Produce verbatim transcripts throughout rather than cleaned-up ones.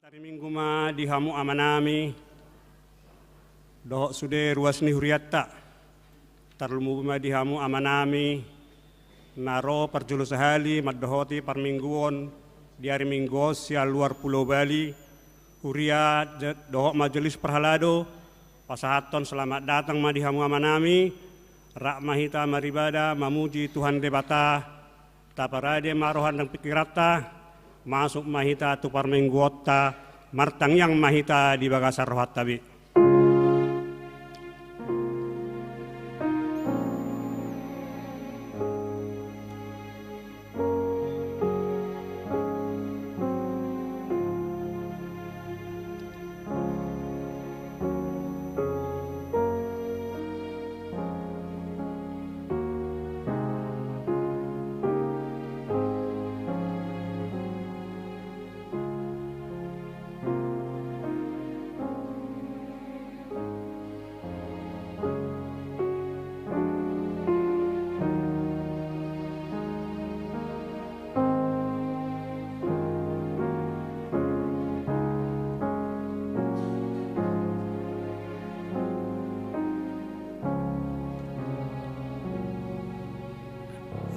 Ari Minggu ma di hamu amanami dohot sude ruas ni hurianta. Tarlumobi ma di hamu amanami na ro parjolo sahali mandohoti parmingguon di ari Minggu on sian luar Pulo Bali, huria dohot majelis parhalado, pasahathon selamat datang ma di hamu amanami. Rap ma hita maribada mamuji Tuhan Debata. Taparade ma roha nang pingkiranta. Masuk ma hita tu parmingguonta. Martangiang ma hita di bagasan rohanta be.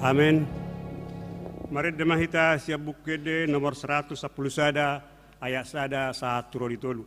Amen. Marende ma hita sian Buku Ende nomor seratus sampulu sada, ayat sada sahat tu ro di tolu.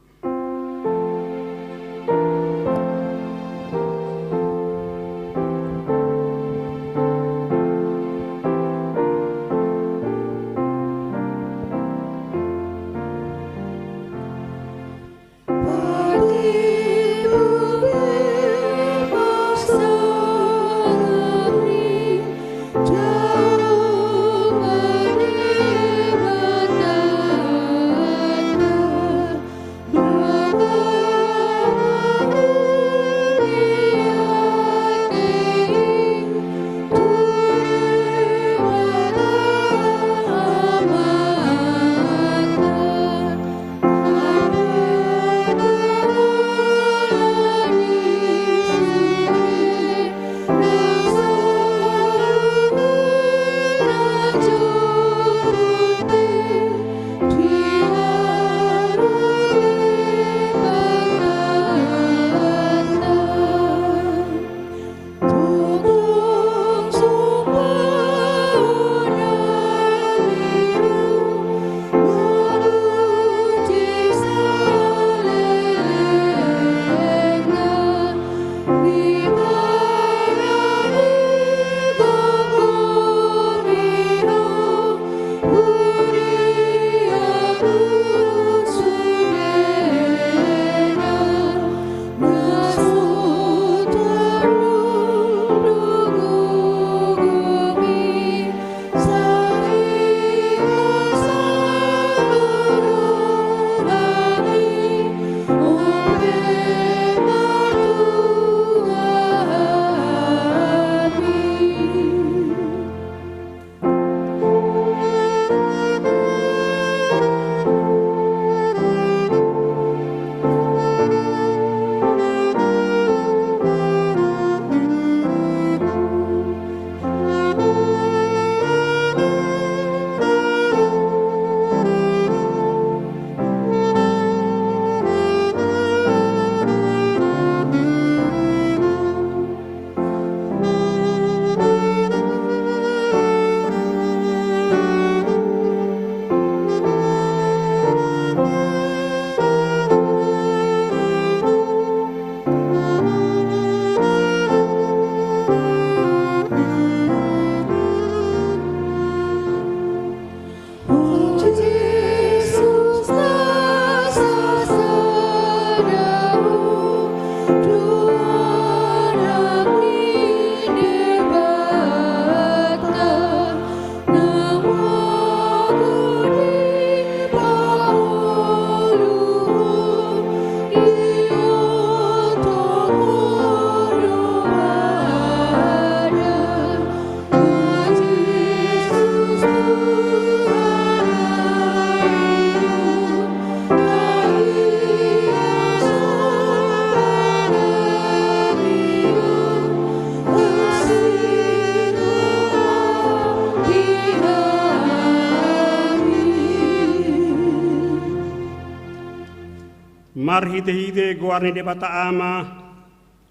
Marhitehite goar ni Debata Ama,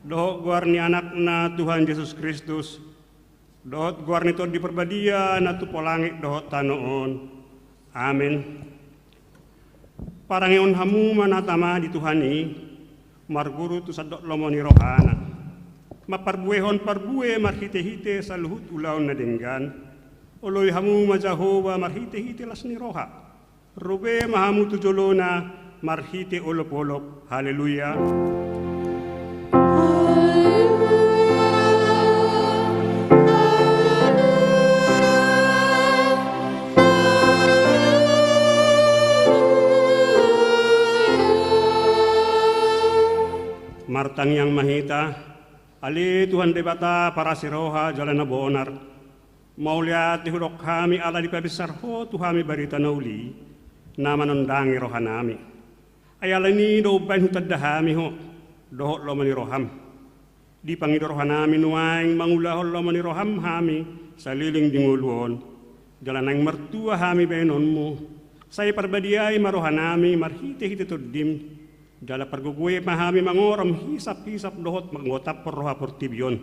dohot goar ni Anakna Tuhan Jesus Kristus, dohot goar ni Tondi Parbadia na tumpu langit dohot tano on. Amen. Parangehon hamu ma na tama di Tuhan i, marguru tu sandok lomo ni rohana. Mamparbuehon parbue marhitehite saluhut ulaon na denggan. Oloi hamu ma Jahowa marhitehite las ni roha. Rube ma hamu tu jolona marhite olopolop. Haleluya. Martangiang ma hita. Ale Tuhan Debata parasi roha jala na bonar, mauliate hudok hami ala dipabinsar Ho tu hami barita na uli, na manondangi rohanami. Ai alani i do umbahen hutanda hami Ho dohot lomo ni roham. Dipangido rohanami nuaeng mangulahon lomo ni roham hami saleleng di ngolu on. Jala naeng martua hami bahenonmu. Sai parbadiai ma rohanami marhitehite Tondim. Jala pargogoi ma hami mangorom hisaphisap dohot manggotaphon roha portibi on.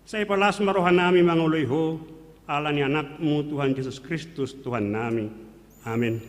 Sai palas ma rohanami mangoloi Ho, ala ni Anakmu Tuhan Jesus Kristus Tuhannami. Amen.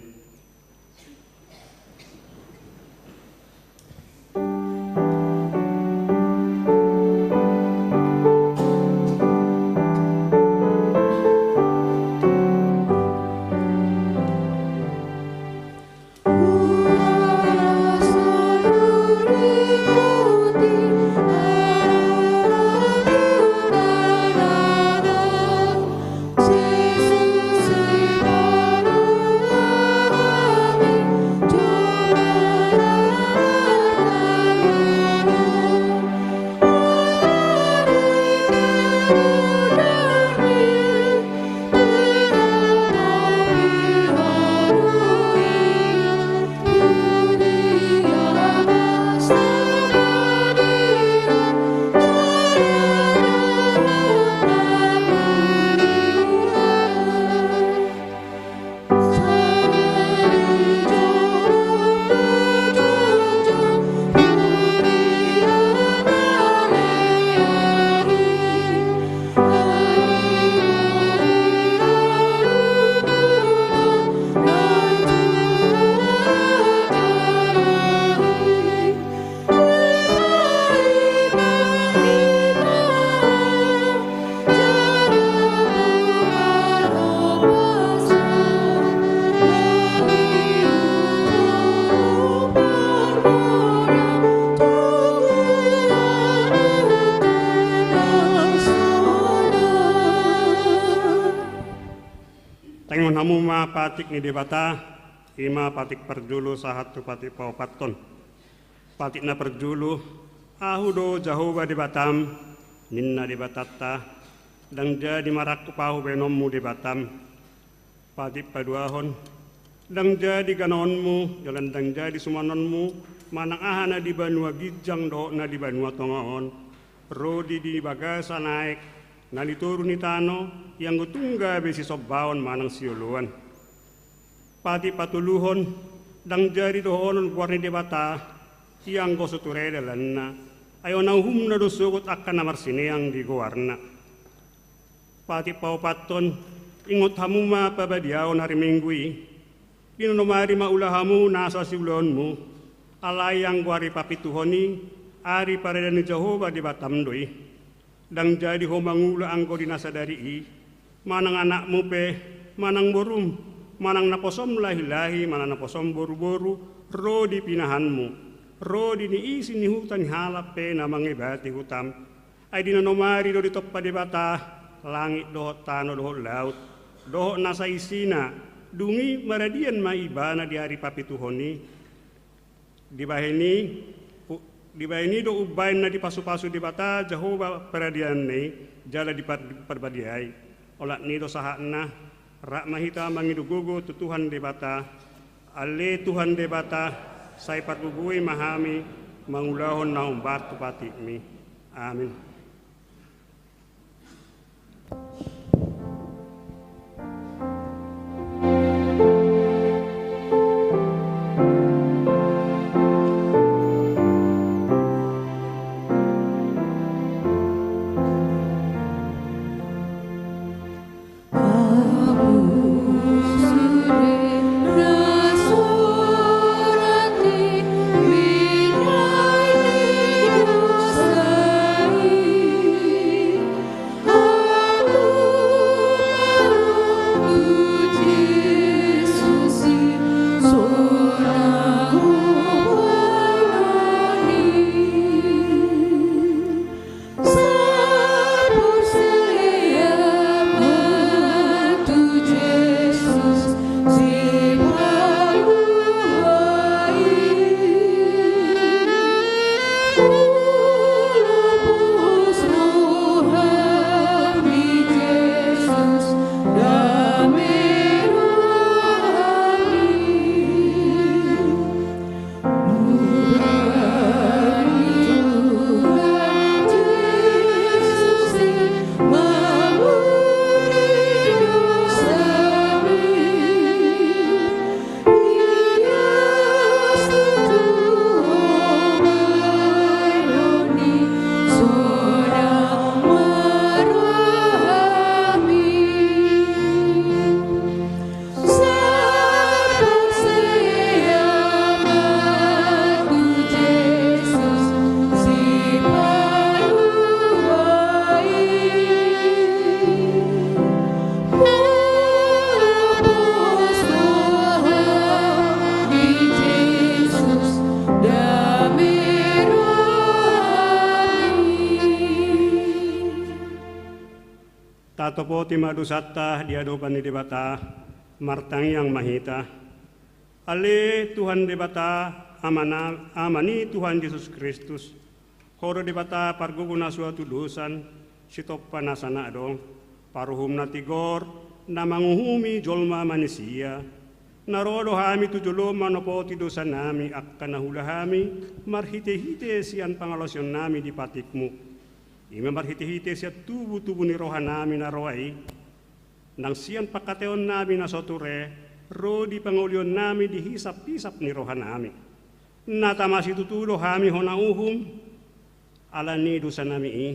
Tangianghon hamu ma patik ni Debata, i ma patik parjolo sahat tu patik paopathon. Patik na parjolo, Ahu do Jahowa Debatam, ninna Debatanta, ndang jadi marangkup Ahu bahenonmu Debatam. Patik paduahon, ndang jadi ganaonmu, jala ndang jadi sumanonmu, manang aha na di banua ginjang dohot na di banua tonga on, ro di, di bagasan aek, na di toru ni tano, ianggo tung gabe sisombaon manang sioloan. Patik patoluhon, ndang jadi dohonon goar ni Debata, ianggo so ture dalanna, ai ona uhumna do sogot angka na marsineang di goarna. Patik paopathon, ingot hamu ma pabadiaon ari Minggu i, di nanom ari ma ula hamu nasa siulaonmu, alai anggo ari papituhon i, ari paradian ni Jahowa Debatam do i. Ndang jadi ho mangula anggo di na sadari i, manang anakmu pe, manang borum, manang naposom lahilahi, manang naposom boruboru, ro di pinahanmu, ro di niisi ni huta ni halak pe na mangebati hutam. Ai di nanom ari do ditompa Debata langit dohot tano dohot laut, dohot nasa isina, dung i maradian ma ibana di ari papituhon i. Dibahen i, u-, dibahen i do umbahen na dipasupasu Debata Jahowa paradianna i, jala dipar-, diparbadiai. Olat ni i do sahatna, rap ma hita mangido gogo tu Tuhan Debata. Ale Tuhan Debata, sai pargogoi ma hami mangulahon na hombar tu patikmi. Amin. Atopoti ma dosanta di adopan ni Debata, martangiang ma hita. Ale Tuhan Debata, Amana, Ama ni Tuhan Jesus Kristus, Ho do Debata pargogo na so hatudosan, sitompa nasa na adong, paruhum na tigor, na manguhumi jolma manisia. Na ro do hami tu jolom manopoti dosanami angka na huula hami, marhitehite sian pangalaosionnami di patikMu. I ma marhitehite sian tubutubu ni rohanami na roa i, nang sian pangkataionNami na so ture, ro di pangolionnami di hisaphisap ni rohanami. Na tama situtu do hami hona uhum, ala ni dosanami i.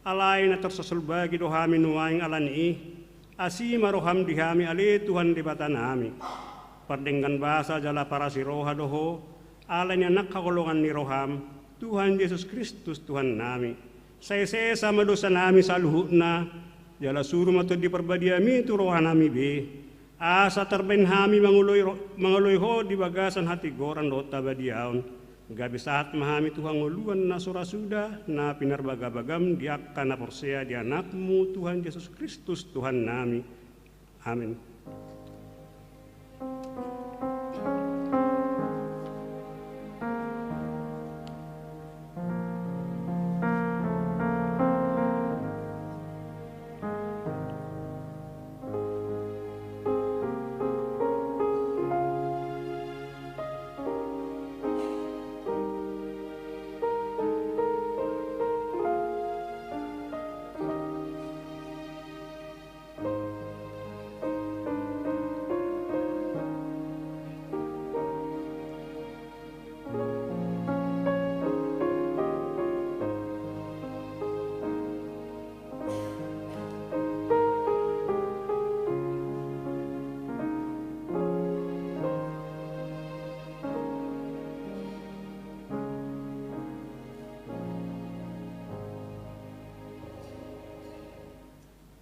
Alai na tarsosolbagi do hami nuaeng ala ni i. Asi ma rohaM di hami ale Tuhan Debatanami. Pardenggan basa jala parasi roha do Ho, ala ni anak haholongan ni rohaM, Tuhan Jesus Kristus Tuhannami. Sai sesa ma dosanami saluhutna, jala suru ma Tondi ParbadiaMi tu rohanami be, asa tarbaen hami mangoloi ro-, mangoloi Ho di bagasan hatigoran dohot habadiaon, gabe sahat ma hami tu hangoluan na so ra suda, na pinarbagabagaM di angka na porsea di AnakMu Tuhan Jesus Kristus Tuhannami. Amen.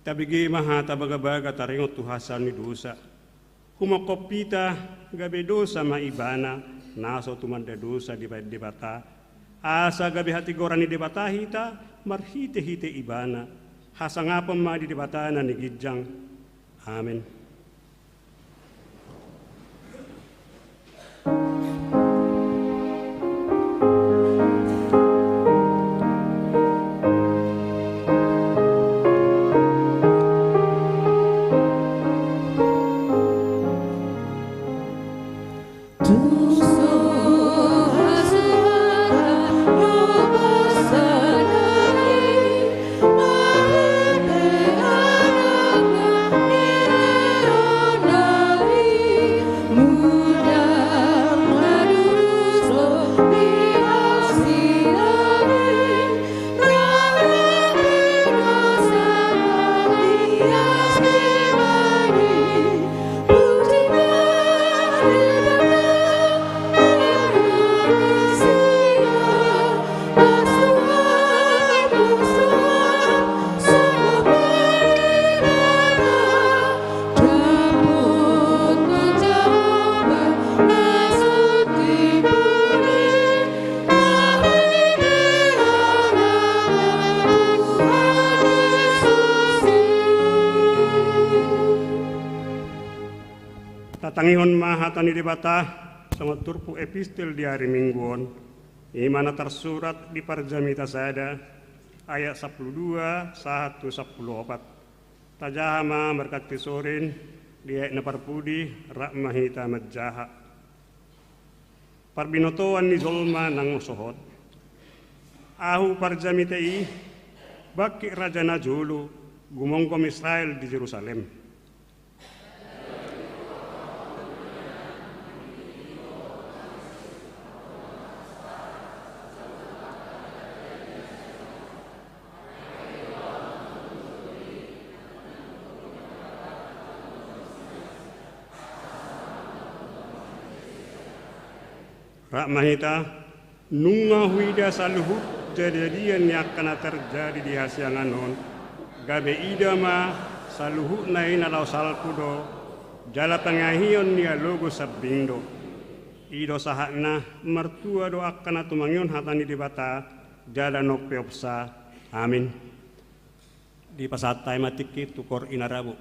Tabege ma hata bagabaga taringot tu hasesaan ni dosa. Humongkop hita, gabe dosa ma ibana, na so tumanda dosa dibaen Debata. Asa gabe hatigoran ni Debata hita, marhitehite ibana. Hasangapon ma di Debata na niginjang. Amen. Tatangihon ma hata ni Debata, songon turpuk epistel di ari Minggu on, i ma na tarsurat di Parjamita sada, ayat sampulu dua sahat tu sampulu opat. Tajaha ma marganti sorin, di ayat na parpudi, rap ma hita manjaha. Parbinotoan ni jolma nang so hot. Ahu parjamita i, bangkit raja na jolo, gumomgom Israel di Jerusalem. Rap ma hita, nunga huida saluhut jadijadian ni angka na tarjadi di hasiangan on, gabe ida ma saluhutna i na laho salpu do, jala pangiahion ni alogo sambing do. I do sahatna, martua do angka na tumangihon hata ni Debata, jala na umpeopsa. Amin. Dipasahat hami ma tingki tu koor ni na rabu.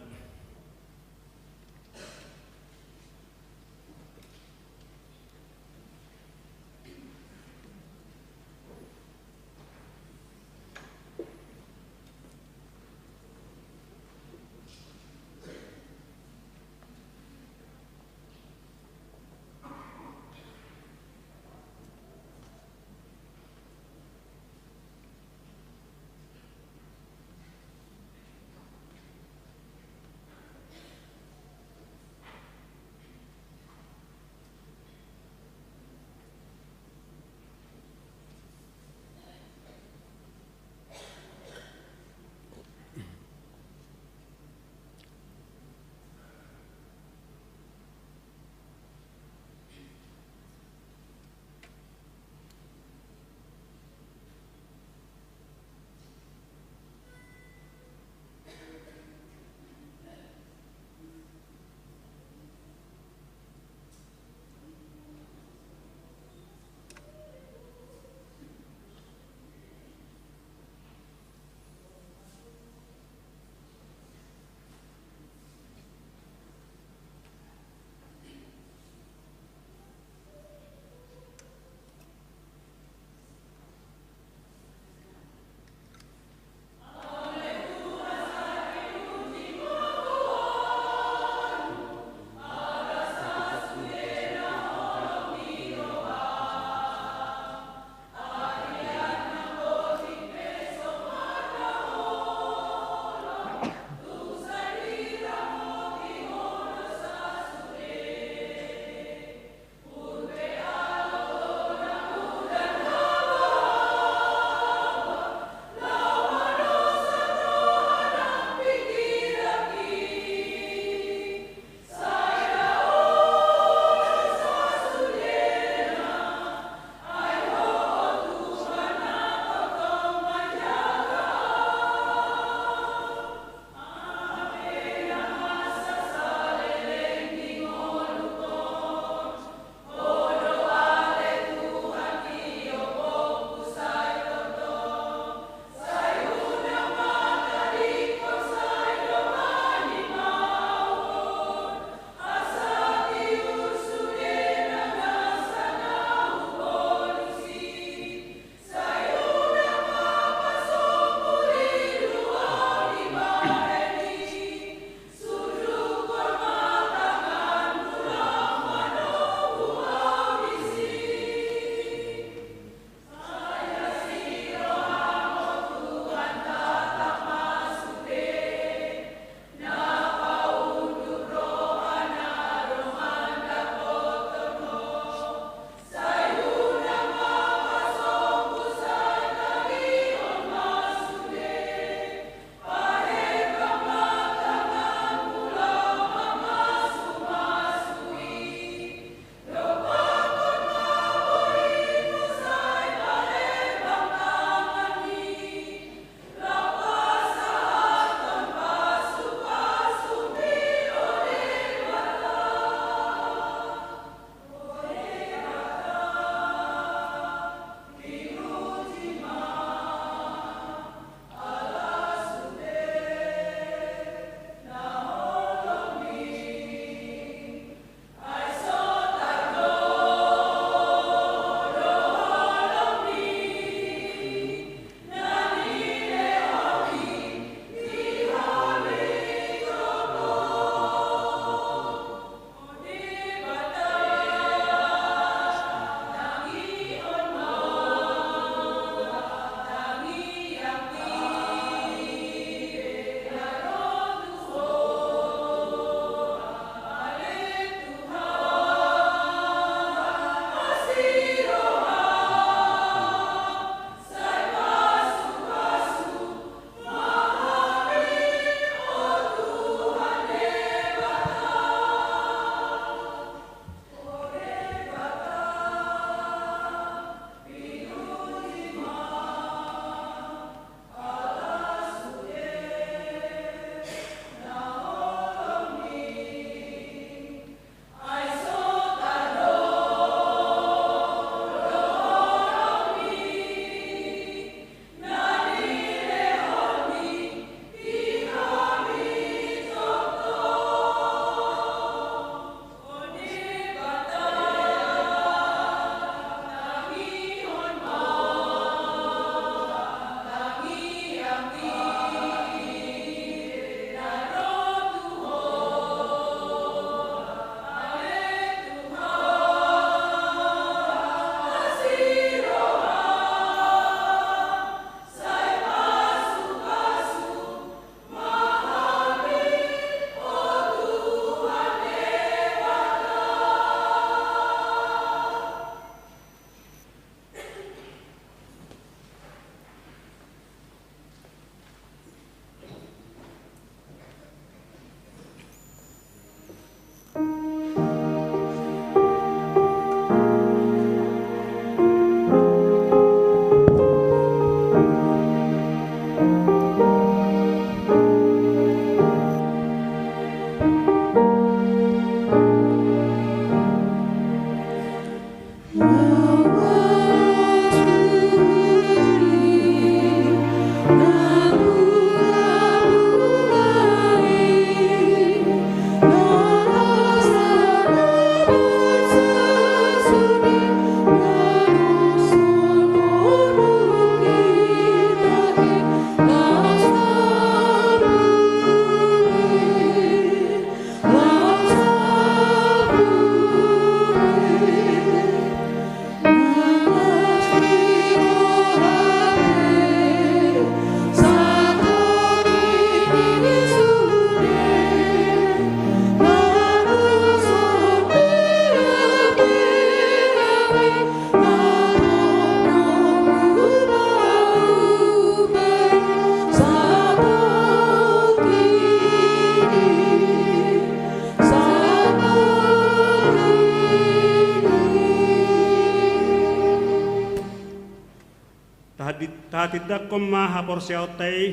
Tindanghon ma haporseaonta i,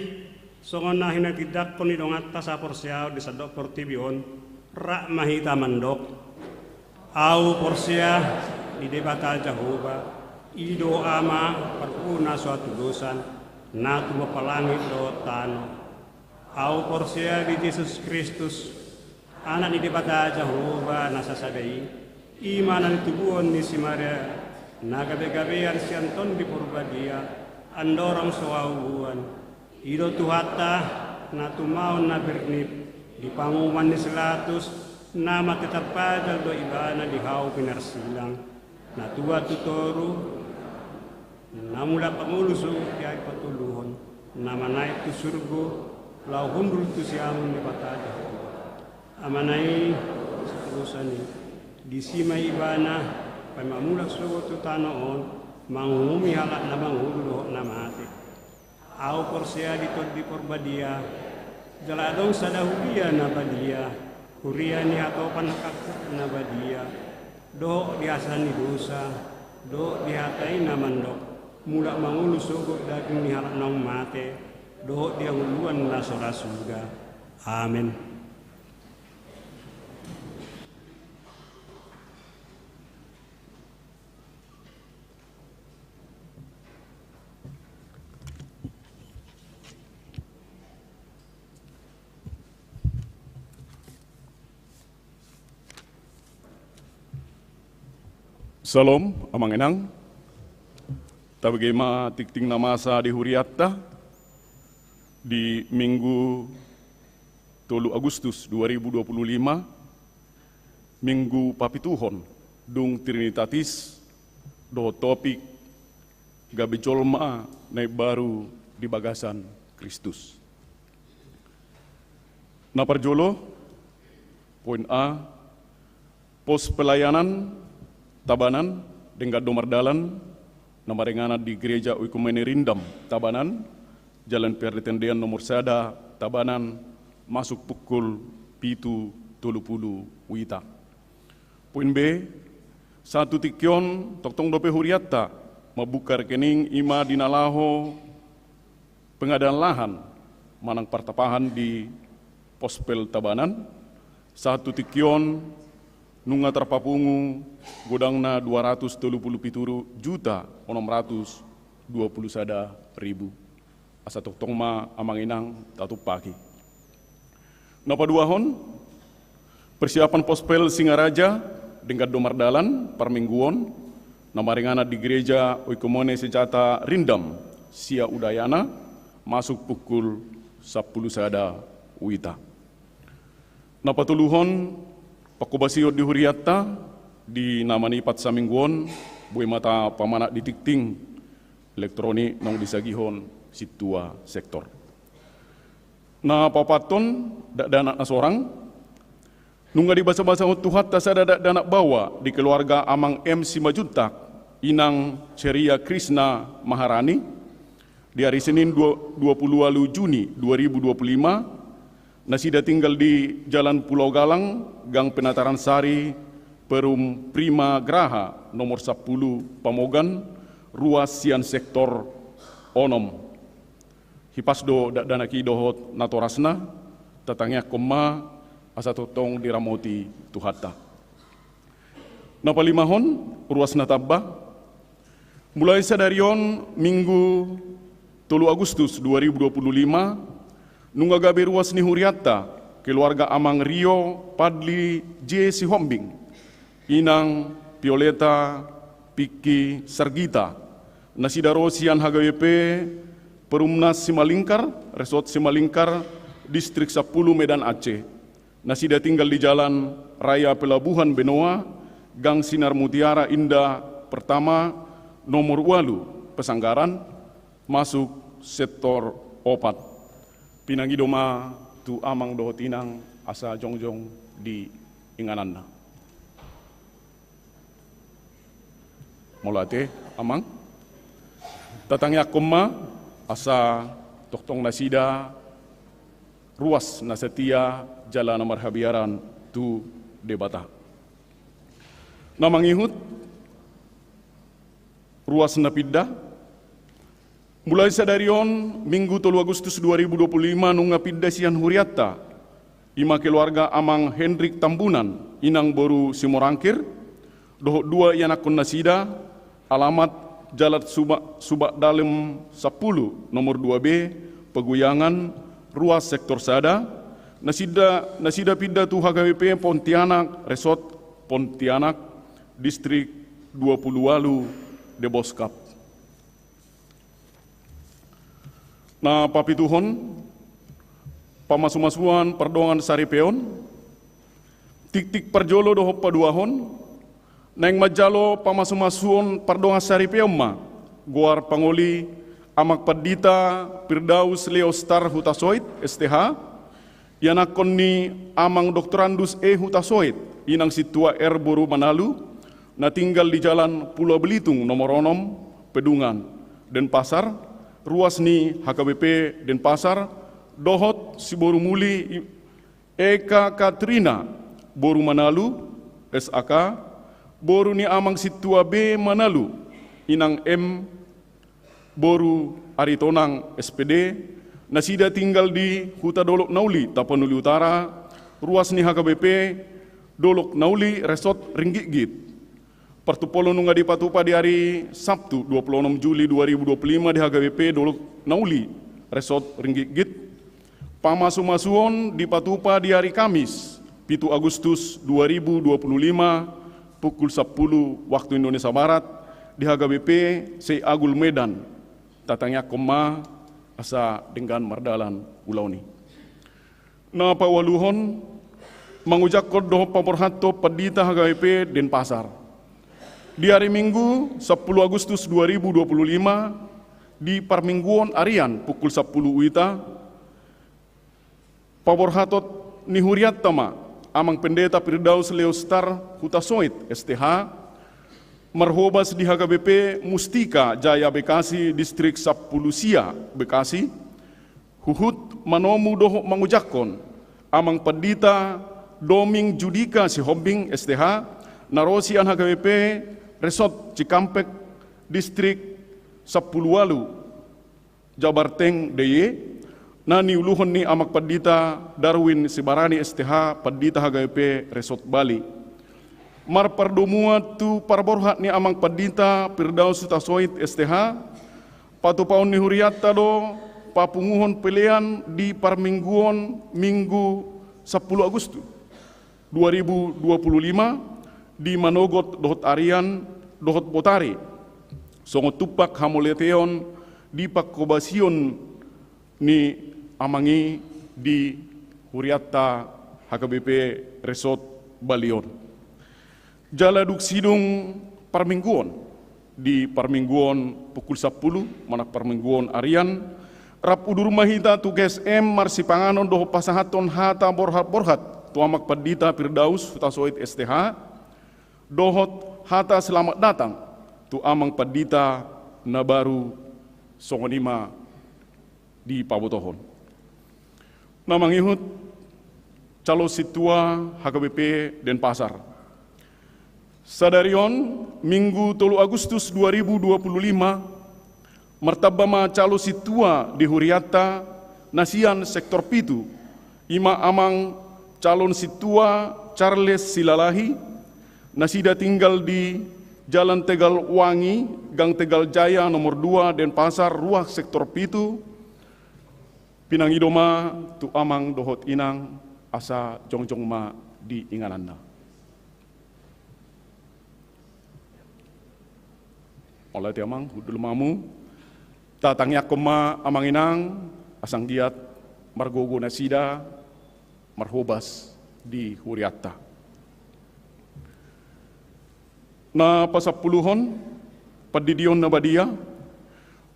songon na hinatindanghon ni donganta saporseaon di sandok portibi on, rap ma hita mandok: Ahu porsea di Debata Jahowa, i do Ama parpudi na so hatudosan, na tumompa langit dohot tano. Ahu porsea di Jesus Kristus, Anak ni Debata Jahowa na sasada i, i ma na nitubuhon ni si Maria, na gabegabean sian Tondi Porbadia, andorang so haubuan. I do Tuhanta, na tumaon na bernit, di panguhuman ni si Pilatus, na mate tarpajal do ibana di hau pinarsilang, na tuat tu toru, na mulak mangolu sogot di ari patoluhon, na manaek tu surgo, laho hundul tu siamun Debata Jahowa. Amana i, sapusan i, disi ma ibana, paima mulak sogot tu tano on, manguhumi halak na mangolu dohot na mate. Ahu porsea di Tondi Porbadia, jala adong sada huria na badia, huria ni hatopan angka na badia, dohot di hasesaan ni dosa, dohot di hata i na mandok, mulak mangolu sogot daging ni halak naung mate, dohot di hangoluan na so ra suda. Amen. Syalom, amang inang. Tabege ma tingting na masa di hurianta di Minggu tolu Agustus dua ribu dua puluh lima, Minggu papituhon, dung Trinitatis, dohot topik gabe jolma na imbaru di bagasan Kristus. Na parjolo, poin A, pos pelayanan Tabanan, denggan do mardalan, na maringanan di Gereja Oikumene Rindam, Tabanan, Jalan P R D Tendean nomor sada, Tabanan, masuk pukul pitu tolu pulu wita. Poin B, sahat tu tingki on, tongtong dope hurianta mambuka rekening i ma di na laho pengadaan lahan manang partapahan di Pospel Tabanan, sahat tu tingki on nunga tarpapungu godangna dua ratus tolu pulu pitu juta onom ratus dua pulu sada ribu. Asa tongtong ma amang inang tatumpaki. Na paduahon, persiapan Pospel Singaraja, denggan do mardalan parmingguon, na maringanan di Gereja Oikumene Sejata Rindam, Sia Udayana, masuk pukul sampulu sada wita. Na patoluhon, pangkobasion di hurianta di na manipat samingguon, boi ma tapamanat di tingting elektronik naung disagihon sintua sektor. Na paopathon, dakdanak na sorang. Nunga dibasabasahon Tuhanta sada dakdanak baoa di keluarga Amang M Simanjuntak, Inang Ceria Krisna Maharani, di ari Senin dua, dua pulu ualu Juni dua ribu dua pulu lima, nasida tinggal di Jalan Pulau Galang, Gang Penataran Sari, Perum Prima Graha, nomor sampulu, Pamogan, ruas sian sektor onom. Hipas do dakdanak i dohot natorasna, tatangiangkon ma asa tongtong diramoti Tuhanta. Na palimahon, ruas na tamba. Mulai sadari on, Minggu tolu Agustus dua ribu dua pulu lima, nunga gabe ruas ni hurianta, keluarga Amang Rio Padli J Sihombing, Inang Violeta Piki Sargita, nasida ro sian H G W P Perumnas Simalingkar, Resort Simalingkar, Distrik sampulu, Medan Aceh. Nasida tinggal di Jalan Raya Pelabuhan Benoa, Gang Sinar Mutiara Indah Pertama, nomor ualu, Pesanggaran, masuk sektor opat. Pinangido ma tu amang dohot inang asa jongjong di ingananna. Mauliate, amang. Tatangiangkon ma asa tongtong nasida ruas na setia jala na marhabiaran tu Debata. Na mangihut, ruas na pinda. Mulai sadari on, Minggu tolu Agustus dua ribu dua puluh lima, nunga pinda sian hurianta, i ma keluarga Amang Hendrik Tambunan, Inang boru Simorangkir, dohot dua ianakhon nasida, alamat Jalan Suba-, Subak Dalem sampulu, nomor dua B, Paguyangan, Ruas, Sektor sada, nasida, nasida pinda tu H K B P Pontianak, Resort Pontianak, Distrik dua puluh ualu, Deboskap. Na papituhon, pamasumasuon pardongan saripeon. Tiktik parjolo dohot paduahon, naeng manjalo pamasumasuon pardongan saripeon ma goar pangoli Amang Pandita Firdaus Leostar Hutasoit, S T H, ianakhon ni Amang Doktorandus E Hutasoit, Inang Sintua R boru Manalu, na tinggal di Jalan Pulau Belitung nomor onom, Pedungan, Denpasar, ruas ni H K B P Denpasar, dohot si boru muli Eka Katrina boru Manalu, S A K, boru ni Amang Sintua B Manalu, Inang M boru Aritonang, S P D, nasida tinggal di Huta Dolok Nauli, Tapanuli Utara, ruas ni H K B P Dolok Nauli, Resort Ringgitgit. Partumpolon nunga dipatupa di ari Sabtu, dua puluh onom Juli dua ribu dua puluh lima, di H K B P Dolok Nauli, Resort Ringgitgit. Pamasumasuon dipatupa di ari Kamis, pitu Agustus dua ribu dua puluh lima, pukul sampulu waktu Indonesia Barat, di H K B P Syekh Agul, Medan. Tatangiangkon ma asa denggan mardalan ulaon i. Na paualuhon, mangujakkon dohot paborhathon Pandita H K B P Denpasar. Di ari Minggu, sampulu Agustus dua ribu dua puluh lima, di parmingguon arian pukul sampulu uita, paborhathon ni hurianta ma, Amang Pendeta Firdaus Leostar Hutasoit, S T H, marhobas di H K B P Mustika Jaya Bekasi, Distrik sampulu sia, Bekasi, huhut manomu dohot mangujakkon Amang Pandita Doming Judika Sihombing, S T H, na ro sian H K B P Resort Cikampek, Distrik sampulu ualu, Jabarteng, D I Y, na niuluhon ni Amang Pandita Darwin Sibarani, S T H, Pandita H K B P Resort Bali. Marpardomuan tu parborhat ni Amang Pandita Firdaus Hutasoit, S T H, patupaon ni hurianta do papunguhon pelean di parmingguon Minggu sampulu Agustus dua ribu dua puluh lima, di manogot dohot arian dohot botari, songon tumpak hamauliateon di panghobasion ni amang i di hurianta H K B P Resort Bali on. Jala dung sidung parmingguon, di parmingguon pukul sampulu, manang parmingguon arian, rap udur ma hita tu G S M marsipanganon dohot pasahathon hata borhat-borhat tu Amang Pandita Firdaus Hutasoit, S T H, dohot hata selamat datang tu Amang Pandita na baru, songon i ma dipabotohon. Na mangihut, calon sintua H K B P Denpasar. Sadari on, Minggu tolu Agustus dua ribu dua puluh lima, martamba ma calon sintua di hurianta na sian sektor pitu, i ma Amang calon sintua Charles Silalahi, nasida tinggal di Jalan Tegalwangi, Gang Tegaljaya nomor dua, Denpasar, ruas sektor pitu, pinangido ma tu amang dohot inang asa jongjong ma di ingananna. Mauliate amang, hundul ma hamu. Tatangiangkon ma amang inang, asa anggiat margogo nasida, marhobas di hurianta. Na pasampuluhon, pandidion na badia.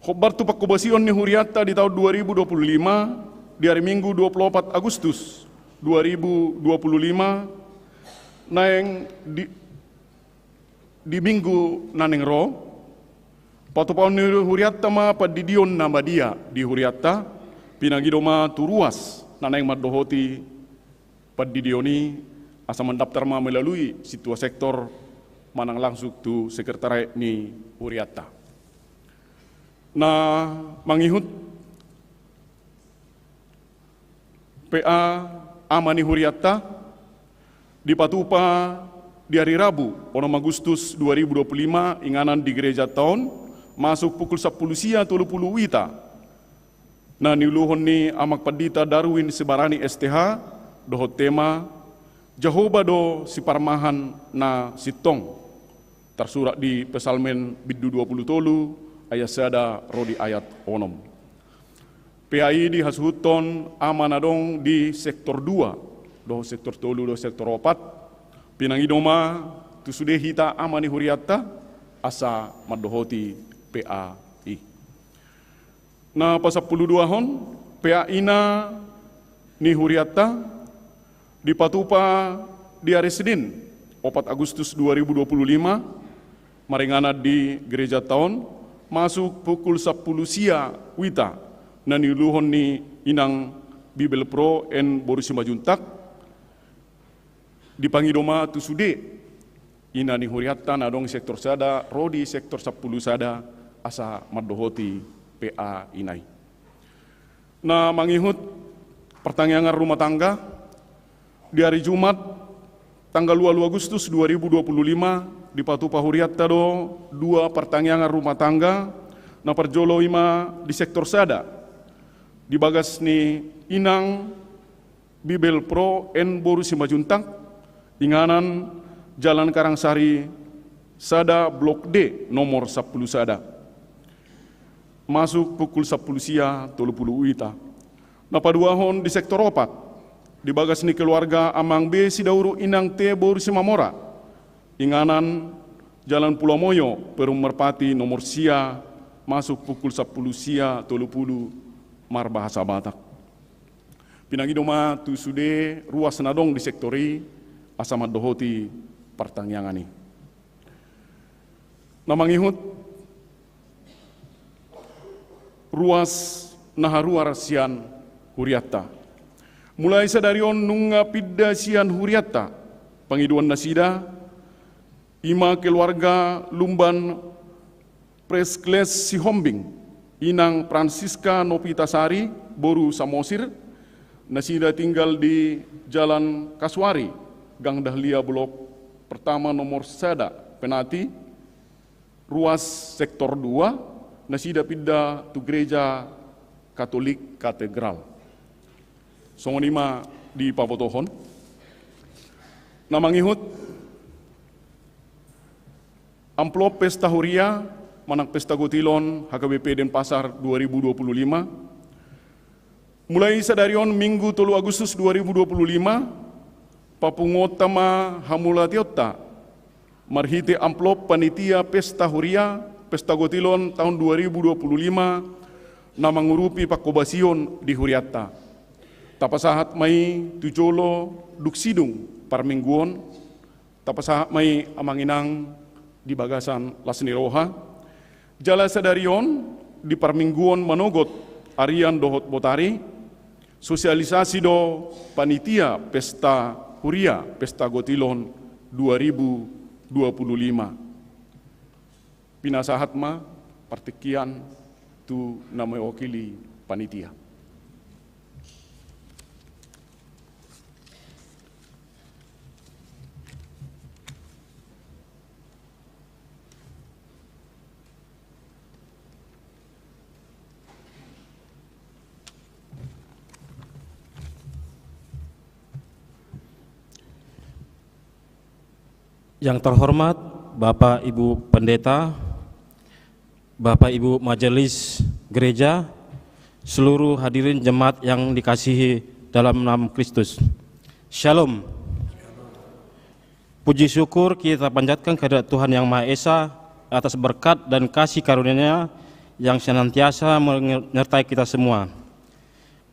Hombar tu panghobasion ni hurianta di taon dua ribu dua puluh lima, di ari Minggu dua puluh opat Agustus dua ribu dua puluh lima, naeng di, di Minggu na naeng ro, patupaon ni hurianta ma pandidion na badia di hurianta, pinangido ma tu ruas na naeng mandohoti pandidion i, asa mandaptar ma melalui sintua sektor manang langsung tu sekretariat ni hurianta. Na mangihut P A ama ni hurianta dipatupa di ari Rabu, onom Agustus dua ribu dua puluh lima, inganan di gereja taon, masuk pukul sampulu sia tolu pulu wita. Na niuluhon ni Amang Pandita Darwin Sibarani S T H, dohot tema, Jahowa do siparmahan na sintong. Tarsurat di Psalmen bindu dua pulu tolu, ayat sada ro di ayat onom. P A i dihasuhuthon ama na adong di sektor dua, dohot sektor tolu, dohot sektor opat. Pinangido ma tu sude hita ama ni hurianta, asa mandohoti P A i. Na pasampulu duahon, P A ina ni hurianta dipatupa di ari Senin, opat Agustus dua ribu dua puluh lima, maringanan di gereja taon, masuk pukul sampulu sia wita, na niuluhon ni Inang Bibelvrouw N Boru Simanjuntak, dipangido ma tu sude ina ni hurianta na adong sektor sada ro di sektor sampulu sada, asa mandohoti P A ina i. Na mangihut partangiangan rumah tangga, di ari Jumat tanggal ualu Agustus dua ribu dua puluh lima, dipatupa hurianta do dua partangiangan rumah tangga. Na parjolo i ma di sektor sada, di bagas ni Inang Bibelvrouw N Boru Simanjuntak, inganan Jalan Karangsari sada, Blok D, nomor sampulu sada. Masuk pukul sampulu sia tolu pulu wita. Na paduahon di sektor opat, di bagas ni keluarga Amang B Sidauru Inang T Boru Simamora, inganan Jalan Pulau Moyo, Perum Merpati nomor sia, masuk pukul sampulu sia tolu pulu marbahasa Batak. Pinangido ma tu sude ruas na adong di sektor i, asa mandohoti partangiangan i. Na mangihut ruas na haruar sian hurianta. Mulai sadari on nunga pinda sian hurianta pangidoan nasida, i ma keluarga Lumban Preskles Sihombing, Inang Francisca Nopitasari, Boru Samosir, nasida tinggal di Jalan Kasuari, Gang Dahlia, Blok Pertama nomor sada, Penati, ruas sektor dua, nasida pinda tu Gereja Katolik Katedral. Songon i ma dipabotohon. Na mangihut amplop pesta huria manang pesta gotilon H K B P Denpasar dua ribu dua puluh lima. Mulai sadari on Minggu tolu Agustus dua ribu dua puluh lima, papunguonta ma hamauliateonta marhite amplop panitia pesta huria, pesta gotilon taon dua ribu dua puluh lima, na mangurupi pangkobasion di hurianta. Tapasahat ma i tu jolo dung sidung parmingguon, tapasahat ma i amang inang di bagasan las ni roha. Jala sadari on di parmingguon manogot arian dohot botari, sosialisasi do panitia pesta huria, pesta gotilon dua ribu dua puluh lima. Pinasahat ma partingkian tu na mewakili panitia. Yang terhormat Bapak Ibu Pendeta, Bapak Ibu Majelis Gereja, seluruh hadirin jemaat yang dikasihi dalam nama Kristus. Shalom. Puji syukur kita panjatkan kehadirat Tuhan Yang Maha Esa atas berkat dan kasih karunia-Nya yang senantiasa menyertai kita semua.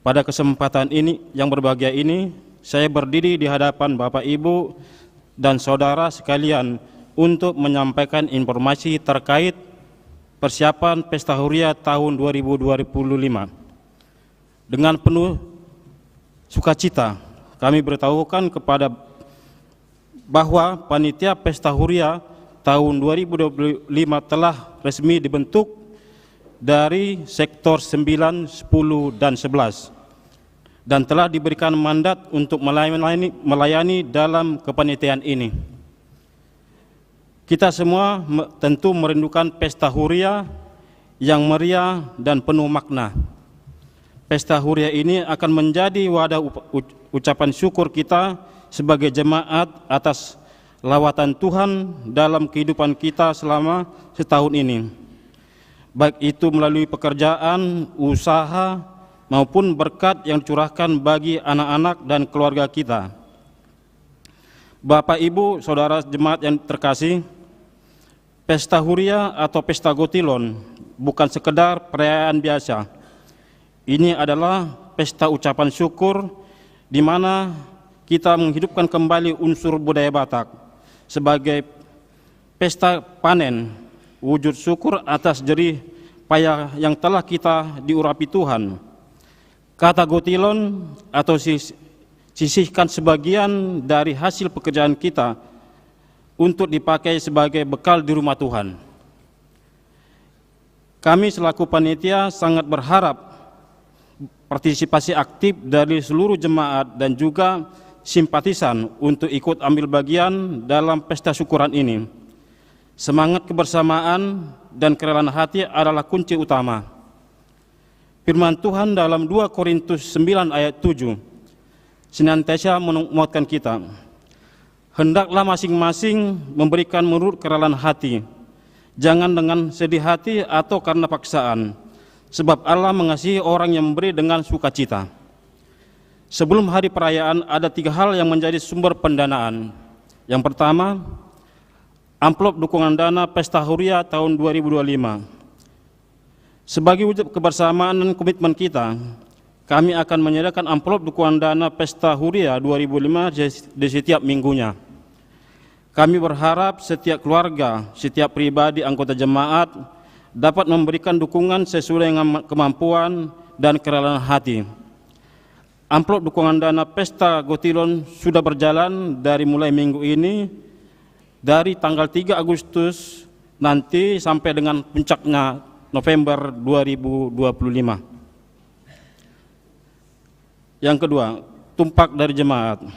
Pada kesempatan ini yang berbahagia ini, saya berdiri di hadapan Bapak, Ibu, dan Saudara sekalian untuk menyampaikan informasi terkait persiapan Pesta Huria tahun dua ribu dua puluh lima. Dengan penuh sukacita, kami beritahukan kepada bahwa panitia Pesta Huria tahun dua ribu dua puluh lima telah resmi dibentuk dari sektor sembilan, sepuluh, dan sebelas, dan telah diberikan mandat untuk melayani, melayani dalam kepanitiaan ini. Kita semua me-, tentu merindukan pesta huria yang meriah dan penuh makna. Pesta huria ini akan menjadi wadah up-, uc-, ucapan syukur kita sebagai jemaat atas lawatan Tuhan dalam kehidupan kita selama setahun ini, baik itu melalui pekerjaan, usaha, maupun berkat yang dicurahkan bagi anak-anak dan keluarga kita. Bapak, Ibu, Saudara jemaat yang terkasih, pesta huria atau pesta gotilon bukan sekedar perayaan biasa. Ini adalah pesta ucapan syukur di mana kita menghidupkan kembali unsur budaya Batak sebagai pesta panen, wujud syukur atas jerih payah yang telah kita diurapi Tuhan. Kata gotilon atau sis-, sisihkan sebagian dari hasil pekerjaan kita untuk dipakai sebagai bekal di rumah Tuhan. Kami selaku panitia sangat berharap partisipasi aktif dari seluruh jemaat dan juga simpatisan untuk ikut ambil bagian dalam pesta syukuran ini. Semangat kebersamaan dan kerelaan hati adalah kunci utama. Firman Tuhan dalam dua Korintus sembilan ayat tujuh senantiasa menguatkan kita. Hendaklah masing-masing memberikan menurut kerelaan hati, jangan dengan sedih hati atau karena paksaan, sebab Allah mengasihi orang yang memberi dengan sukacita. Sebelum hari perayaan, ada tiga hal yang menjadi sumber pendanaan. Yang pertama, amplop dukungan dana Pesta Huria tahun dua ribu dua puluh lima. Sebagai wujud kebersamaan dan komitmen kita, kami akan menyediakan amplop dukungan dana Pesta Huria dua ribu lima di, di setiap minggunya. Kami berharap setiap keluarga, setiap pribadi anggota jemaat dapat memberikan dukungan sesuai dengan kemampuan dan kerelaan hati. Amplop dukungan dana Pesta Gotilon sudah berjalan dari mulai minggu ini, dari tanggal tiga Agustus nanti sampai dengan puncaknya November dua ribu dua puluh lima. Yang kedua, tumpak dari jemaat.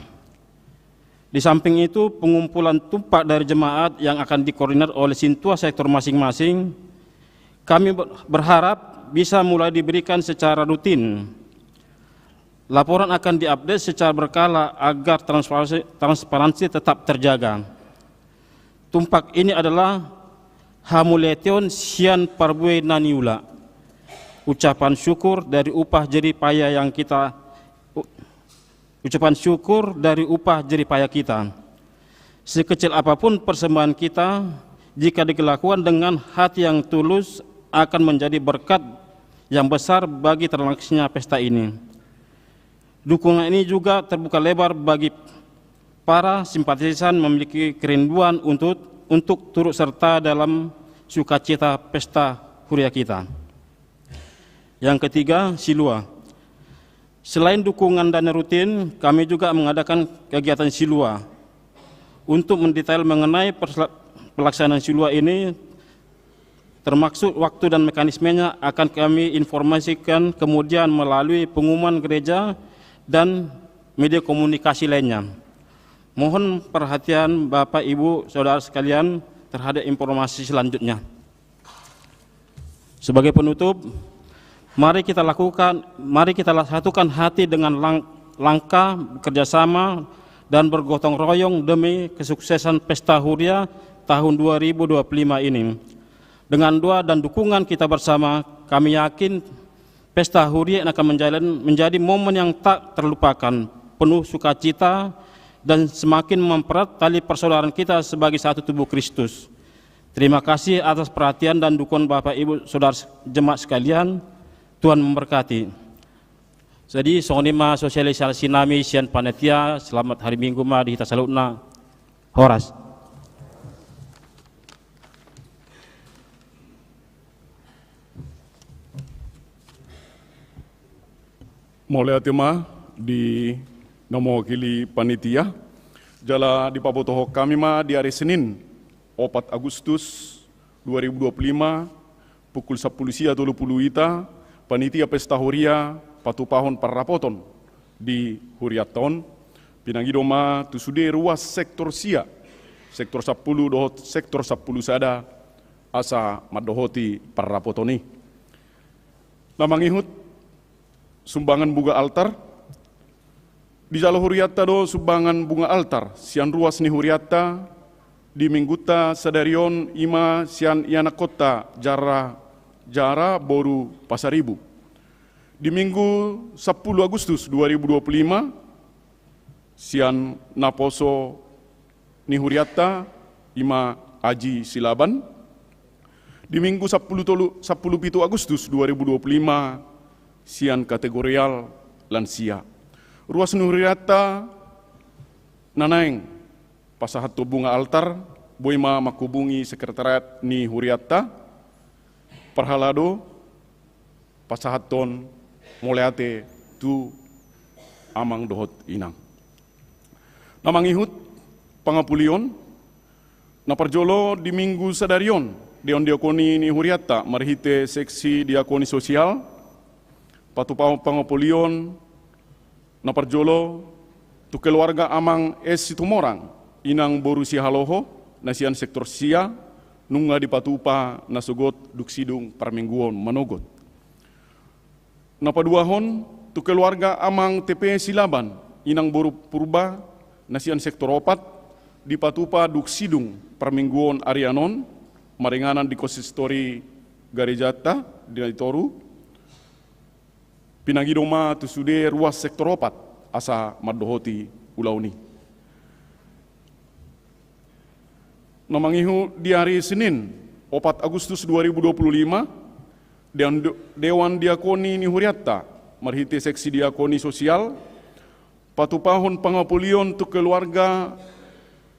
Di samping itu, pengumpulan tumpak dari jemaat yang akan dikoordinir oleh sintua sektor masing-masing, kami ber-, berharap bisa mulai diberikan secara rutin. Laporan akan diupdate secara berkala agar transparansi, transparansi tetap terjaga. Tumpak ini adalah hamuliateon sian parbue na niula. Ucapan syukur dari upah jerih payah yang kita, u-, ucapan syukur dari upah jerih payah kita. Sekecil apapun persembahan kita, jika dilakukan dengan hati yang tulus, akan menjadi berkat yang besar bagi terlaksananya pesta ini. Dukungan ini juga terbuka lebar bagi para simpatisan memiliki kerinduan untuk, untuk turut serta dalam sukacita pesta huria kita. Yang ketiga, silua. Selain dukungan dana rutin, kami juga mengadakan kegiatan silua. Untuk mendetail mengenai persela-, pelaksanaan silua ini, termasuk waktu dan mekanismenya, akan kami informasikan kemudian melalui pengumuman gereja dan media komunikasi lainnya. Mohon perhatian Bapak, Ibu, Saudara sekalian terhadap informasi selanjutnya. Sebagai penutup, mari kita lakukan, mari kita la-, satukan hati dengan lang-, langkah, bekerja sama, dan bergotong royong demi kesuksesan Pesta Huria tahun dua ribu dua puluh lima ini. Dengan doa dan dukungan kita bersama, kami yakin Pesta Huria akan menjalan, menjadi momen yang tak terlupakan, penuh sukacita, dan semakin mempererat tali persaudaraan kita sebagai satu tubuh Kristus. Terima kasih atas perhatian dan dukungan Bapak, Ibu, Saudara jemaat sekalian. Tuhan memberkati. Jadi, songon i ma sosialisasi nami sian panitia, selamat hari Minggu ma di hita saluhutna. Horas. Mauliate ma di na mewakili panitia. Jala dipabotohon hami ma di ari Senin, opat Agustus dua ribu dua puluh lima, pukul sampulu sia tolu pulu ita, panitia pesta huria patupahon parrapoton di huriatta on, pinangido ma tu sude ruas sektor sia, sektor sampulu dohot sektor sampulu sada, asa mandohoti parrapoton i. Na mangihut sumbangan bunga altar. Dijalo huriatta do sumbangan bunga altar sian ruas ni huriatta di minggunta sadari on, i ma sian ianakhonta Jara, Jara boru Pasaribu. Di Minggu sampulu Agustus dua ribu dua puluh lima, sian naposo ni huriatta, i ma Aji Silaban. Di Minggu sampulu tolu, sampulu pitu Agustus dua ribu dua puluh lima, sian kategorial lansia. Ruas ni huriatta na naeng pasahathon bunga altar, boi ma manghubungi sekretariat ni huriatta, parhalado pasahathon mauliate tu amang dohot inang. Na mangihut pangapulion. Na parjolo, di Minggu sadari on, dewan diakoni ni huriatta marhite seksi diakoni sosial patupahon pangapulion. Na parjolo, tu keluarga amang S Situmorang, inang boru Sihaloho, na sian sektor sia, nunga dipatupa na sogot dung sidung parmingguon manogot. Na paduahon, tu keluarga amang T P Silaban, inang boru Purba, na sian sektor opat, dipatupa dung sidung parmingguon arian on, maringanan di konsistori garejanta di Naitoru. Pinangido ma tu sude ruas sektor opat asa mandohoti ulaon i. Na mangihut, di ari Senin, opat Agustus dua ribu dua puluh lima, dewan, dewan diakoni ni huriatta marhite seksi diakoni sosial patupahon pangapulion tu keluarga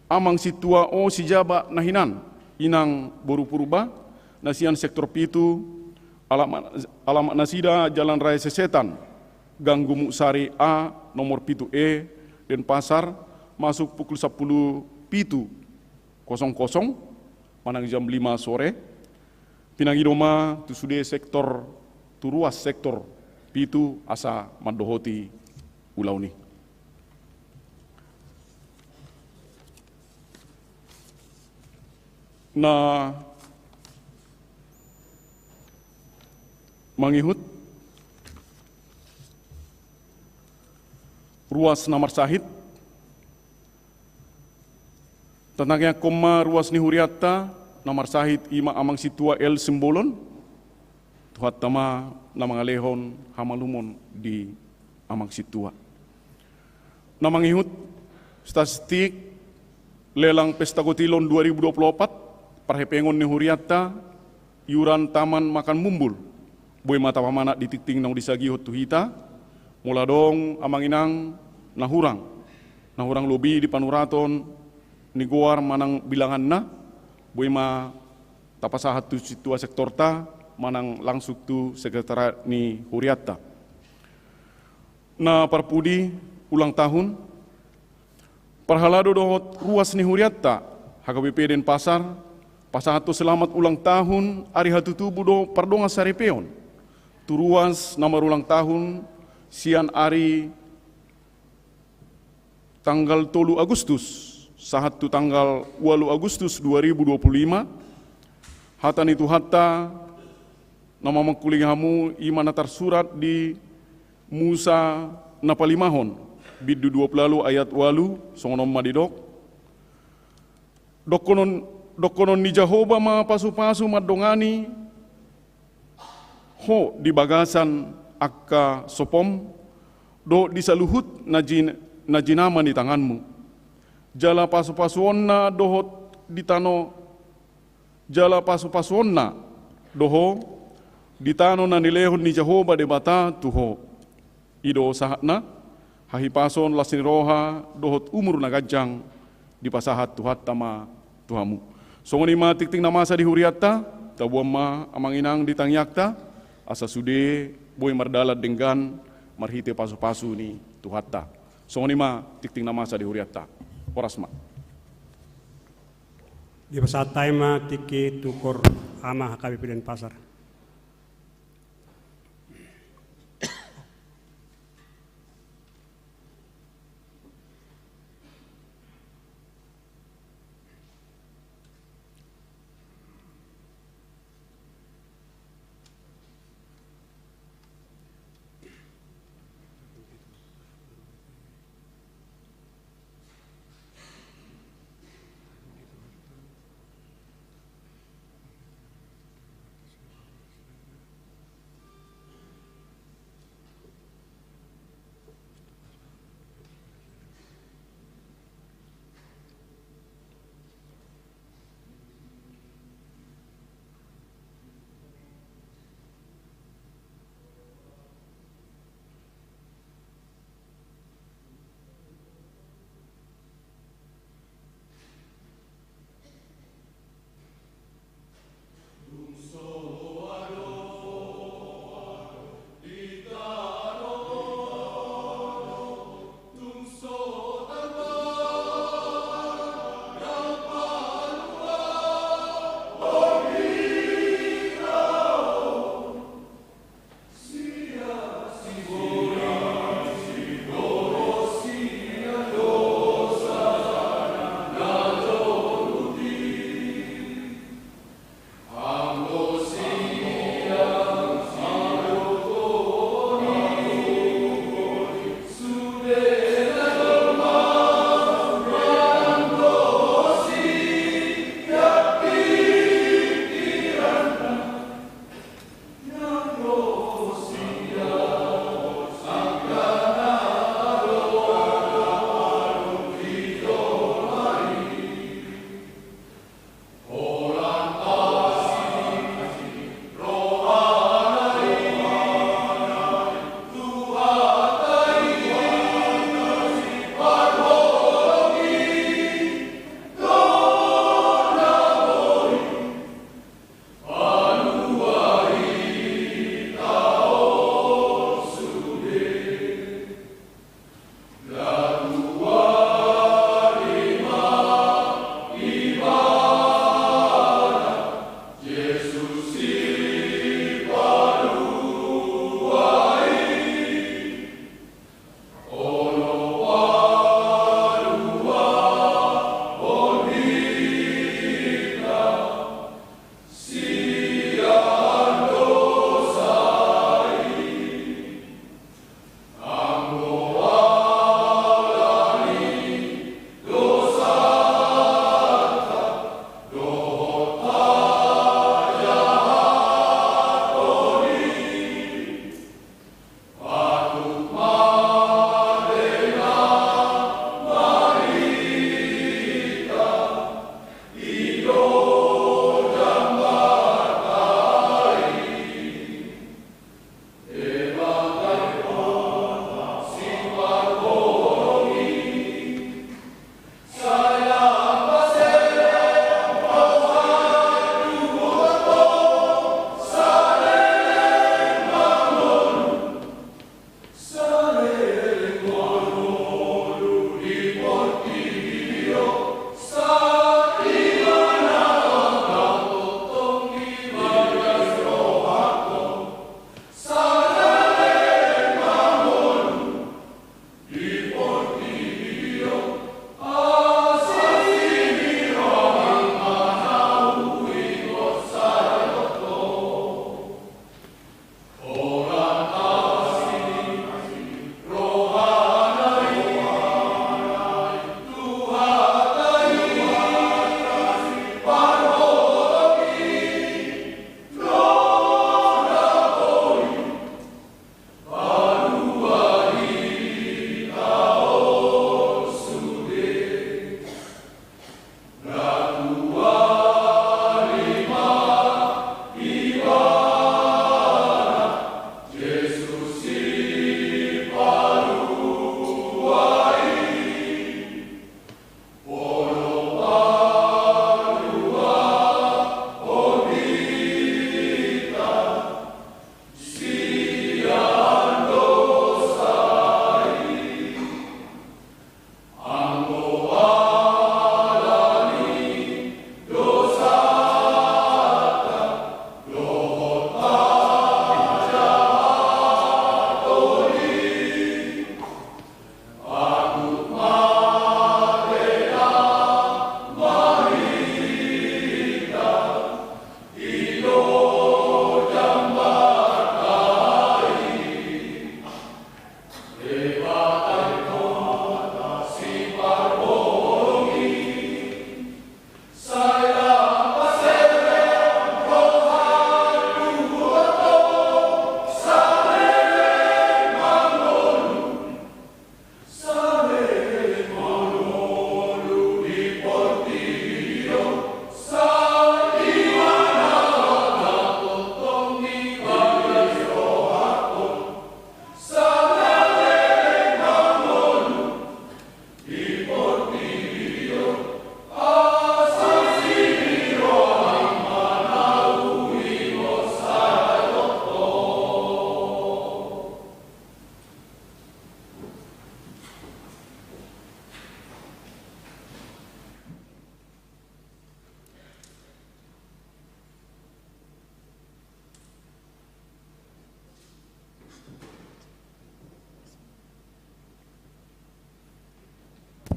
amang sintua O Sijaba na hinan, inang boru Purba, na sian sektor pitu, alamat, alamat nasida Jalan Raya Sesetan, Gang Gumuk Sari A, nomor pitu E, Denpasar, masuk pukul sampulu pitu kosong kosong manang jam lima sore. Pinangido ma tu sude sektor, tu ruas sektor pitu asa mandohoti ulaon i. Na mangihut ruas na marsahit. Tatangiangkon ma ruas ni huriatta na marsahit, i ma amang sintua L Simbolon. Tuhanta ma na mangalehon hamalumon di amang sintua. Na mangihut statistik lelang Pesta Gotilon dua ribu dua puluh opat, parhepengon ni huriatta, iuran Taman Makan Mumbul. Boi ma tapamanat di tingting naung disagihon tu hita, molo adong amang inang na hurang, na hurang lobi di panuraton ni goar manang bilanganna, boi ma tapasahat tu sintua sektorta manang langsung tu sekretariat ni huriatta. Na parpudi, ulang tahun. Parhalado dohot ruas ni huriatta H K B P Denpasar, pasahathon selamat ulang tahun ari hatutubu dohot pardongansaripeon tu ruas na marulang tahun sian ari tanggal tolu Agustus sahat tu tanggal ualu Agustus dua ribu dua puluh lima. Hata ni Tuhanta na mamangkulingi hamu, i ma na tarsurat di Musa na palimahon, bindu dua puluh ualu ayat ualu, songon on ma didok: Dohonon, dohonon ni Jahowa ma pasupasu mandongani ho di bagasan angka sopom, dohot di saluhut na jin-, na jinama ni tanganmu. Jala pasupasuonna dohot di tano, jala pasupasuonna do ho di tano na nilehon ni Jahowa Debata tu ho. I do sahatna, hahipason, las ni roha dohot umur na ganjang dipasahat Tuhanta ma tu hamu. Songon i ma tingting na masa di huriatta, taboan ma amang inang di tangiangta, asa sude boi mardalan denggan marhite pasupasu ni Tuhanta. Songon i ma tingting na masa di huriatta. Horas ma. Dipasahat hami ma tingki tu Kor Ama H K B P Denpasar.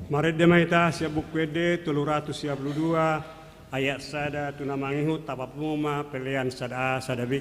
Marende ma hita sian Buku Ende tolu ratus sia pulu dua, ayat sada tu na mangihut. Tapamu ma pelean sada A sada B.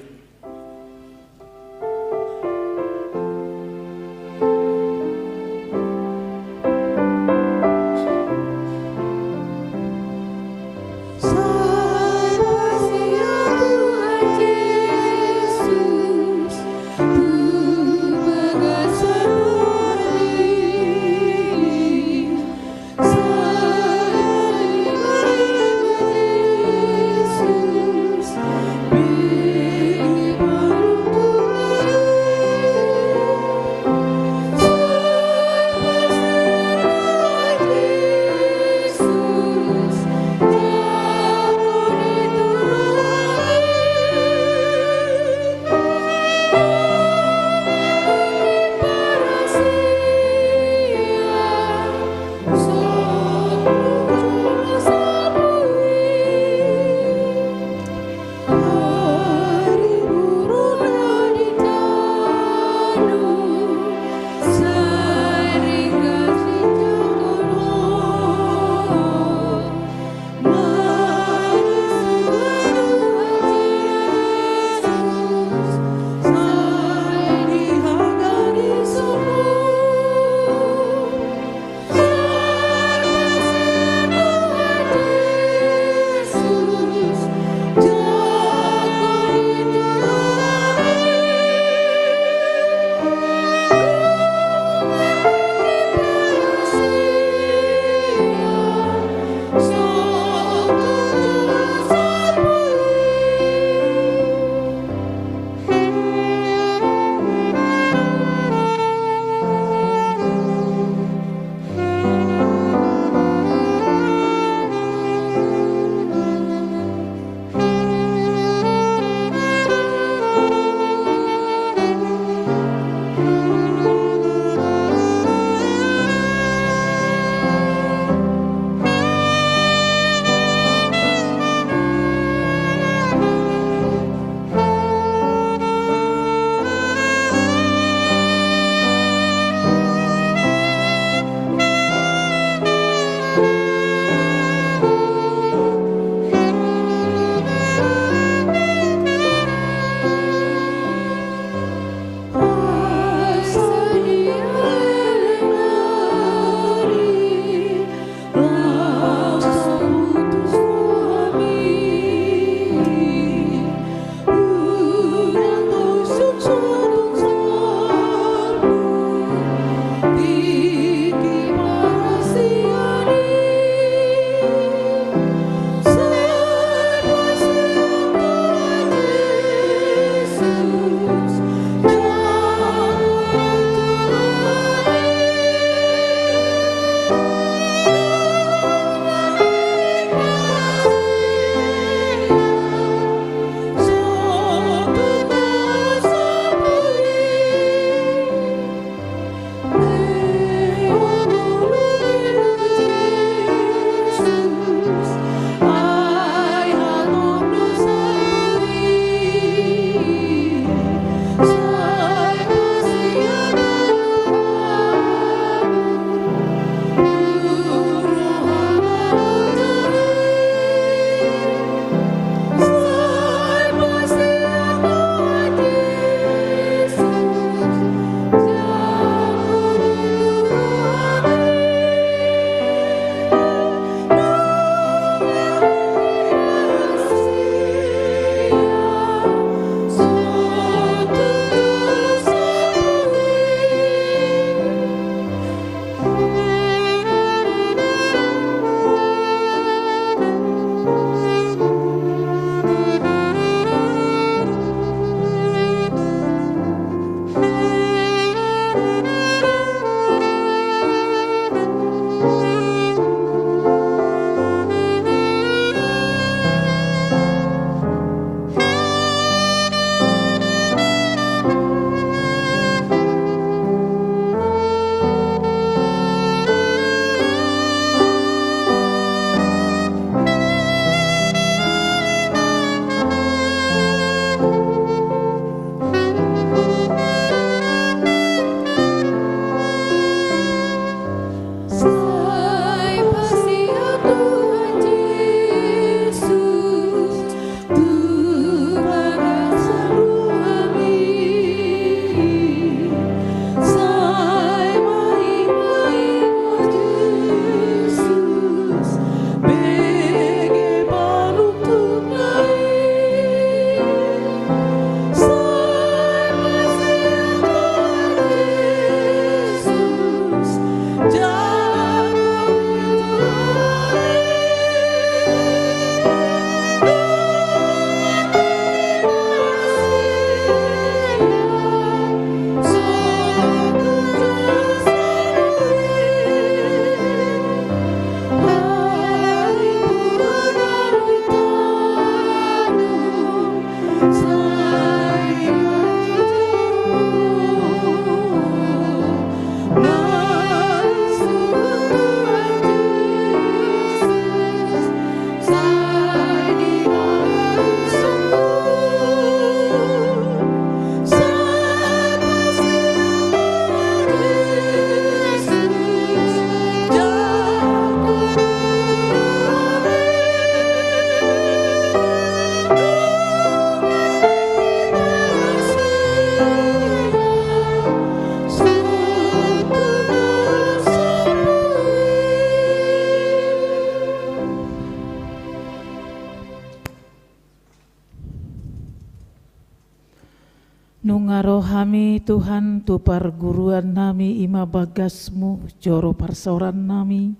Rohami Tuhan tu parguruan nami, ima bagasmu joro parsaoran nami,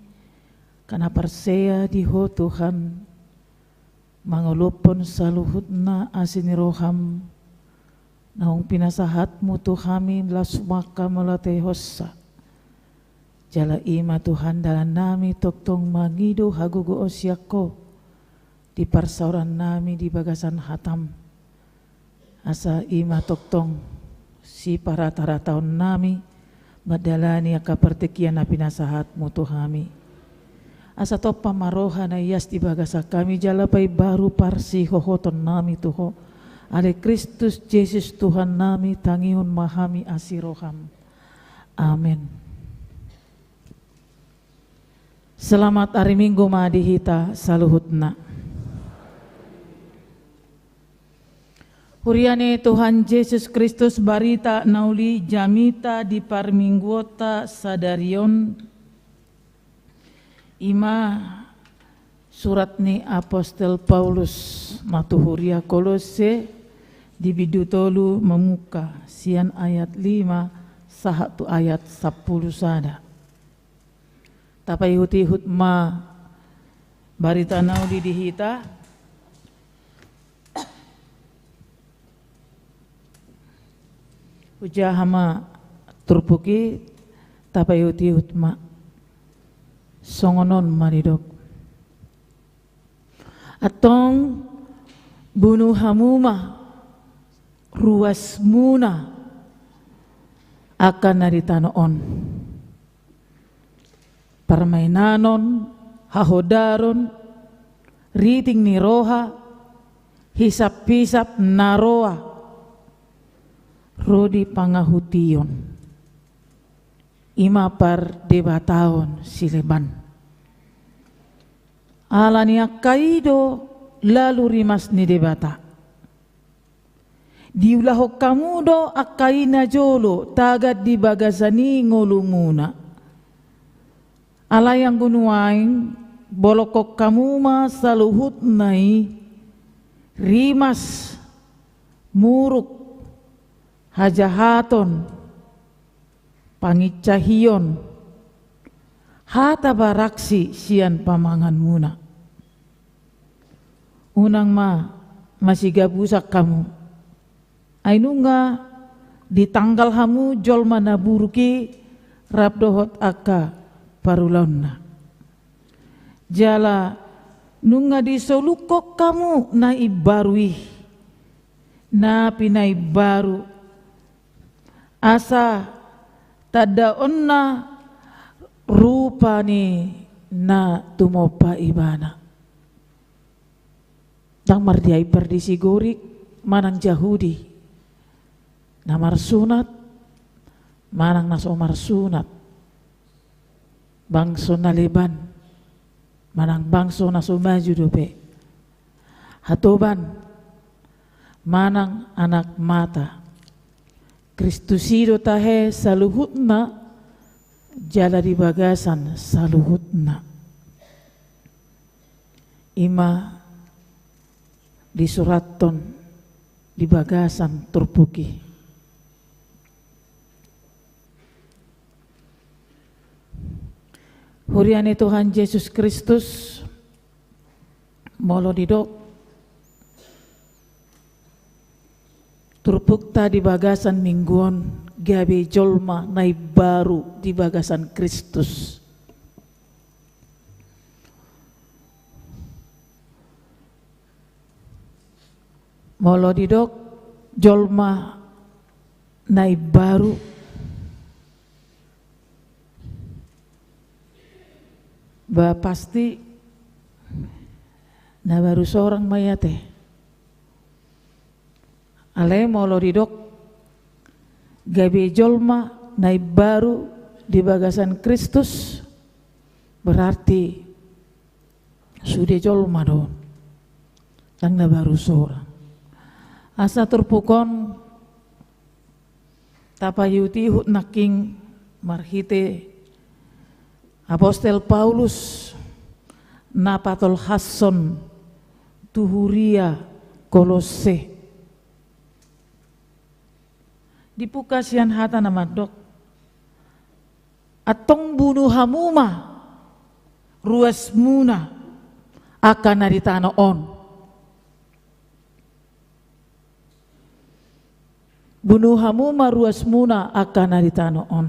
karna parsea di Ho Tuhan, mangolophon saluhutna asi ni roham, naung pinasahatmu tu hami las maka mauliatehonsa. Jala ima Tuhan dalan nami tongtong mangido hagogoon sian Ho di parsaoran nami di bagasan hatam. Asa ima tongtong siparatarataon nami mandalani angka partingkian na pinasahatmu tu hami. Asa tompa ma roha na ias di bagasan hami jala paimbaru parsihohoton nami tu Ho. Ale Kristus Jesus Tuhan nami, tangihon ma hami asi roham. Amen. Selamat ari Minggu ma di hita saluhutna. Huria ni Tuhan Jesus Kristus, barita na uli jamita di parmingguonta sadari on, ima surat ni apostel Paulus na tu huria Kolosse, di bindu tolu, mamungka sian ayat lima sahat tu ayat sampulu sada. Tapaihutihut ma barita na uli di hita. Hujaha ma turpuk i, tapaihutihut ma. Songon on ma didok. Antong bunu hamu ma ruasmuna angka na di tano on. Parmainanon, hahodaron, riting ni roha, hisaphisap na roa, ro di pangahution. Ima pardebataon sileban. Ala ni angka i do lalu rimas ni Debata. Diulahon hamu do angka i najolo tagan di bagasan i ngolumuna. Alai anggo nuaeng, bolongkon hamu ma saluhutna i, rimas, muruk, hajahaton, pangincahion, hata baraksi sian pamanganmuna. Unang ma masigabusan hamu. Ai nunga ditanggal hamu jolma na buruk i rap dohot angka parulaonna. Jala nunga disolukhon hamu na imbaru i, na pinaimbaru, asa tandaonna rupa ni na tumompa ibana. Ndang mardiai pardisi Gorik manang Jahudi, na marsunat manang na so marsunat, bangso na leban manang bangso na so maju dope, hatoban manang anak mata. Kristus i do tahe saluhutna, jala di bagasan saluhutna. Ima disurathon di bagasan turpuk i. Huria ni Tuhan Jesus Kristus, molo didok turpukta di bagasan minggu on, gabe jolma na imbaru di bagasan Kristus. Molo didok jolma na imbaru, ba pasti na baru sorang ma i ate. Alai molo didok gabe jolma na imbaru di bagasan Kristus, berarti sude jolma do, ndang na baru sorang. Asa turpuk on tapaihutihut nangkin marhite apostel Paulus na patolhashon tu huria Kolosse. Dibuka sian hata na mandok, antong bunu hamu ma ruasmuna angka na di tano on. Bunu hamu ma ruasmuna angka na di tano on.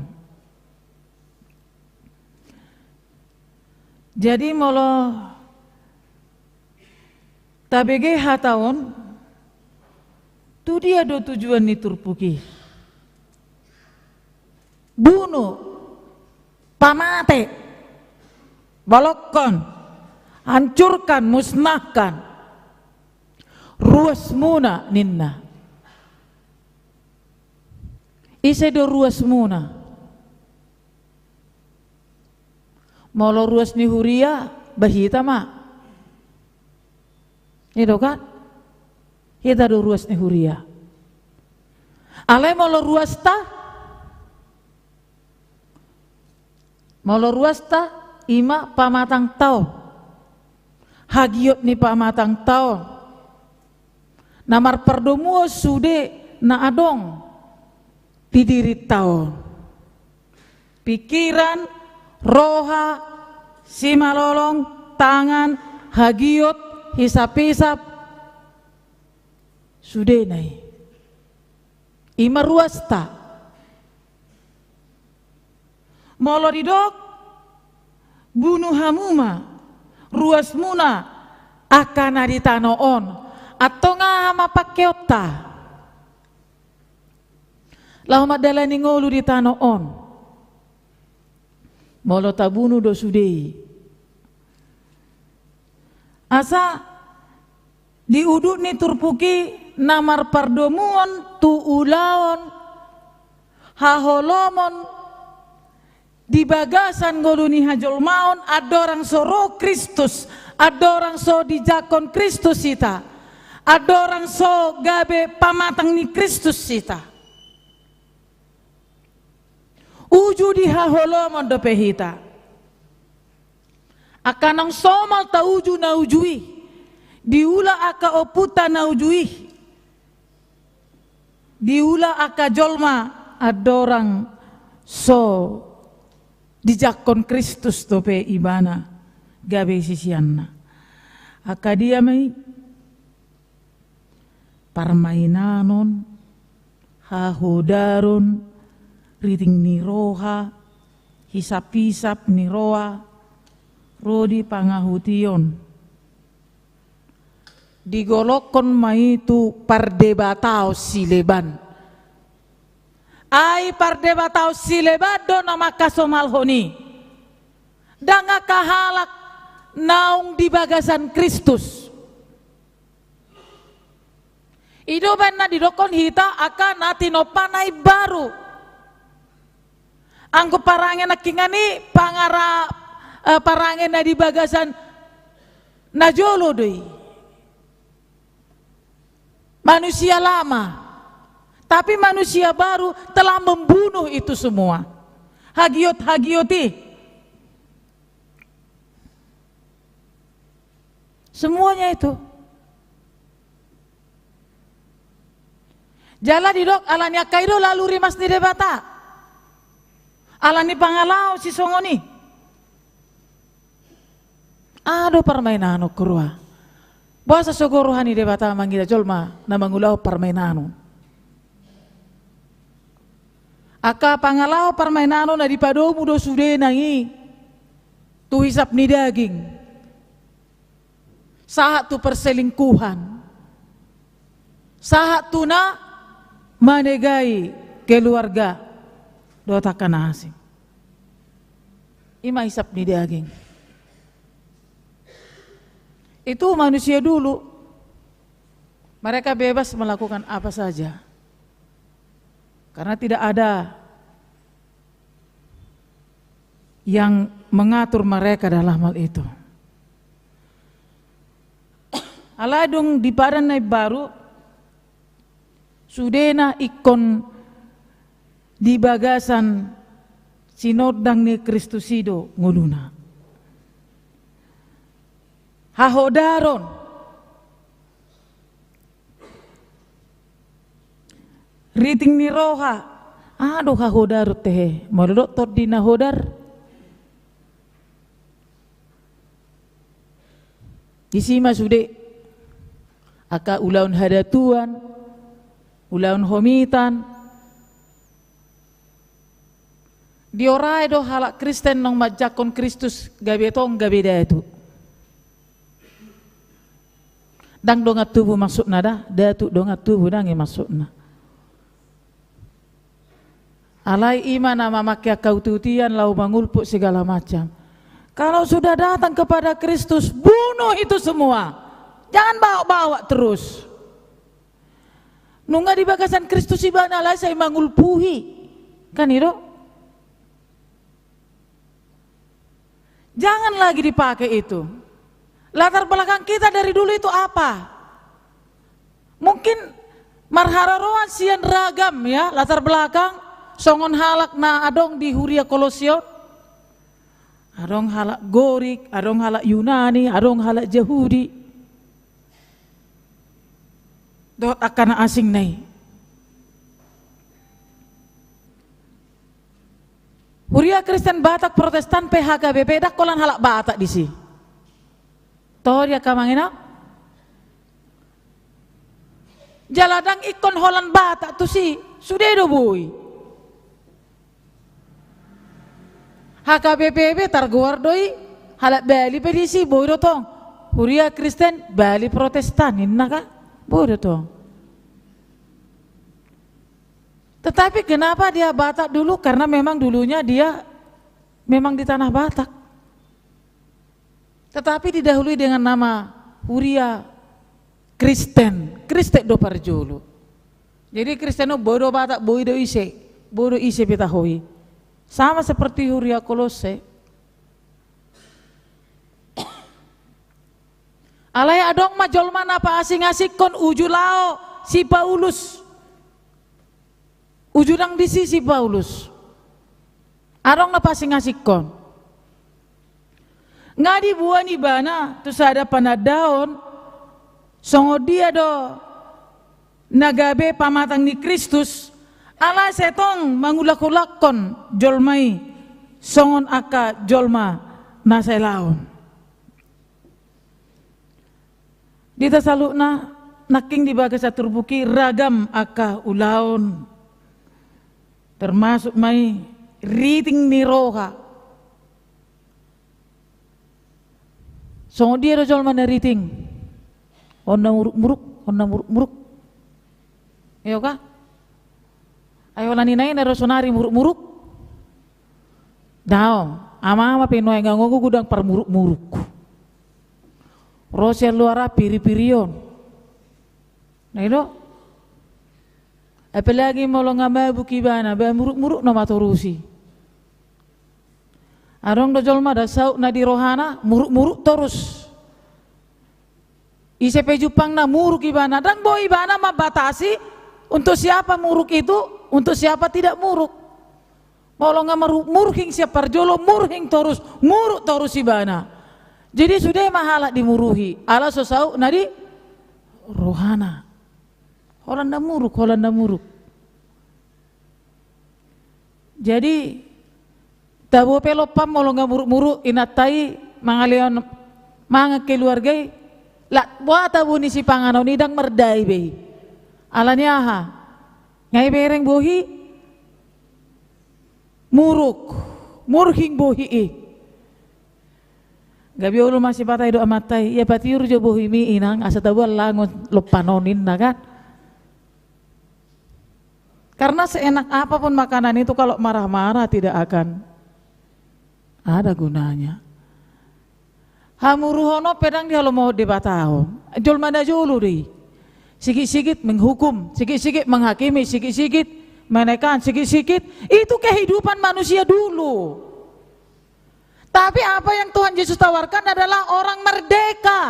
Jadi molo tabege hata on, tu dia do tujuan ni turpuk i? Bunu, pamate, balokkon, hancurkan, musnahkan ruasmuna ninna. Ise do ruasmuna? Molo ruas ni huria, ba hita ma. I do kan? Hita do ruas ni huria. Alai molo ruasta? Molo ruasta, i ma pamatangta on. Hagiot ni pamatangta on, na marpardomuan sude na adong di dirinta on. Pikiran, roha, simalolong, tangan, hagiot, hisap-hisap, sudena i. I ma ruasta. Molo didok, bunu hamu ma ruasmuna angka na di tano on, antong aha ma pangkeonta laho mandalani ngolu di tano on? Molo tabunu do sude i. Asa di udut ni turpuk i na marpardomuan tu ulaon haholomon di bagasan ngolu ni hajolmaon, andorang so ro Kristus, andorang so dijangkon Kristus hita, andorang so gabe pamatang ni Kristus hita. Uju di haholomon dope hita. Angka naung somal tauju na uju i, diula angka ompunta na uju i, diula angka jolma andorang so dijangkon Kristus dope ibana gabe siseanna. Angka dia ma i? Parmainanon, hahodaron, riting ni roha, hisap-hisap ni roha, ro di pangahution. Digolokkon ma i tu pardebataon sileban. Ai pardebataon sileban do na mangkasomalhon i. Ndang angka halak naung di bagasan Kristus. I do umbahen na didokkon hita angka na tinompa na imbaru. Anggo parange nangkingan i pangara-, eh, parange na di bagasan na jolo do i. Manusia lama. Tapi manusia baru telah membunuh itu semua. Hagiot-hagiot i. Semuanya itu. Jala didok, ala ni angka i do lalu rimas ni Debata. Ala ni pangalaho sisongon i. Aha do parmainanon, huroha? Boasa sogo roha ni Debata mangida jolma na mangulahon parmainanon? Angka pangalaho parmainanon na dipadomu do sudena i tu hisap ni daging, sahat tu perselingkuhan, sahat tu na manegai keluarga dohot angka na asing. I ma hisap ni daging. Itu manusia dulu. Mereka bebas melakukan apa saja. Karena tidak ada yang mengatur mereka dalam hal itu. Alai dung di padan na imbaru, sudena ingkon di bagasan sinondang ni Kristus i do ngoluna. Hahodaron. Riting ni roha. Aha do hahodaron tehe? Molo didok tondi na hodar, disi ma sude angka ulaon hadatuan, ulaon homitan. Diorai do halak Kristen naung manjangkon Kristus gabe tong gabe datu. Ndang dongan tubu maksudna da, datu dongan tubu ndang i maksudna. Alai i ma na mamangke angka uti-utian laho mangulput segala macam. Kalau sudah datang kepada Kristus, bunuh itu semua. Jangan bawa-bawa terus. Nunga di bagasan Kristus ibana, alai sai mangulpuhi. Kan i do? Jangan lagi dipakai itu. Latar belakang kita dari dulu itu apa? Mungkin marharoroan sian ragam, ya, latar belakang, songon halak na adong di huria Kolose on. Adong halak Gorik, adong halak Yunani, adong halak Jahudi. Dohot angka na asing na i. Huria Kristen Batak, Protestan, pe H K B P, ndang holan halak Batak disi. Toho dia, amang inang? Jala ndang ingkon holan Batak tusi, sude do boi. H K B P pe targoar do i, halak Bali pe disi, boi do tong. Huria Kristen Bali Protestan, ninna kan? Boi do tong. Tetapi kenapa dia Batak dulu? Karena memang dulunya dia memang di tanah Batak. Tetapi didahului dengan nama huria Kristen. Kristen do parjolo. Jadi Kristen do boi do Batak, boi do ise, boi do ise pe taho i. Sama seperti huria Kolose. Alai adong ma jolma na paasing-asingkon uju laho si Paulus. Uju ndang disi si Paulus. Adong na paasing-asingkon. Nga diboan ibana tu sada panandaon, songon dia do na gabe pamatang ni Kristus, alai sai tong mangulak-ulakkon jolma i, songon angka jolma na salelengon. Di hita saluhutna, nangkin di bagasan turpuk i ragam angka ulaon, termasuk ma i riting ni roha. Songon dia do jolma na riting? On na muruk-muruk, on na muruk-muruk. Iyo ka? Ai holan i na i na ro sonari muruk-muruk. Daong, ama-ama pe nuaeng, nga gogo godang parmuruk-muruk. Ro sian luar an piri-piri on. Na i do. Apalagi molo nga mabuk ibana, ba muruk-muruk nama torus i. Adong do jolma ndang saut na di rohana, muruk-muruk torus. Ise pe jumpangna muruk ibana, ndang boi ibana mambatasi untuk siapa muruk itu, untuk siapa tidak muruk. Molo nga maru-, murhing sian parjolo, murhing torus, muruk torus ibana. Jadi sude ma halak dimuruhi, ala so saut na di rohana. Holan na muruk, holan na muruk. Jadi, tabo pe lompam molo nga muruk-muruk, inanta i mangalehon mangan keluarga i, lak boha tabo ni sipanganon i ndang mardai be i. Alani aha? Nga ibereng bohi muruk, murhing bohi i. Gabe olo ma sipata i dohot amanta i, ia patiur jo bohimi inang, asa tabo allangon lompam on, ninna kan. Karena seenak apapun makanan itu, kalau marah-marah tidak akan ada gunanya. Hamuruhon on pe ndang dihalomohon Debata on. Jolma na jolo do i. Sikit-sikit menghukum, sikit-sikit menghakimi, sikit-sikit menekan, sikit-sikit. Itu kehidupan manusia dulu. Tapi apa yang Tuhan Yesus tawarkan adalah orang merdeka.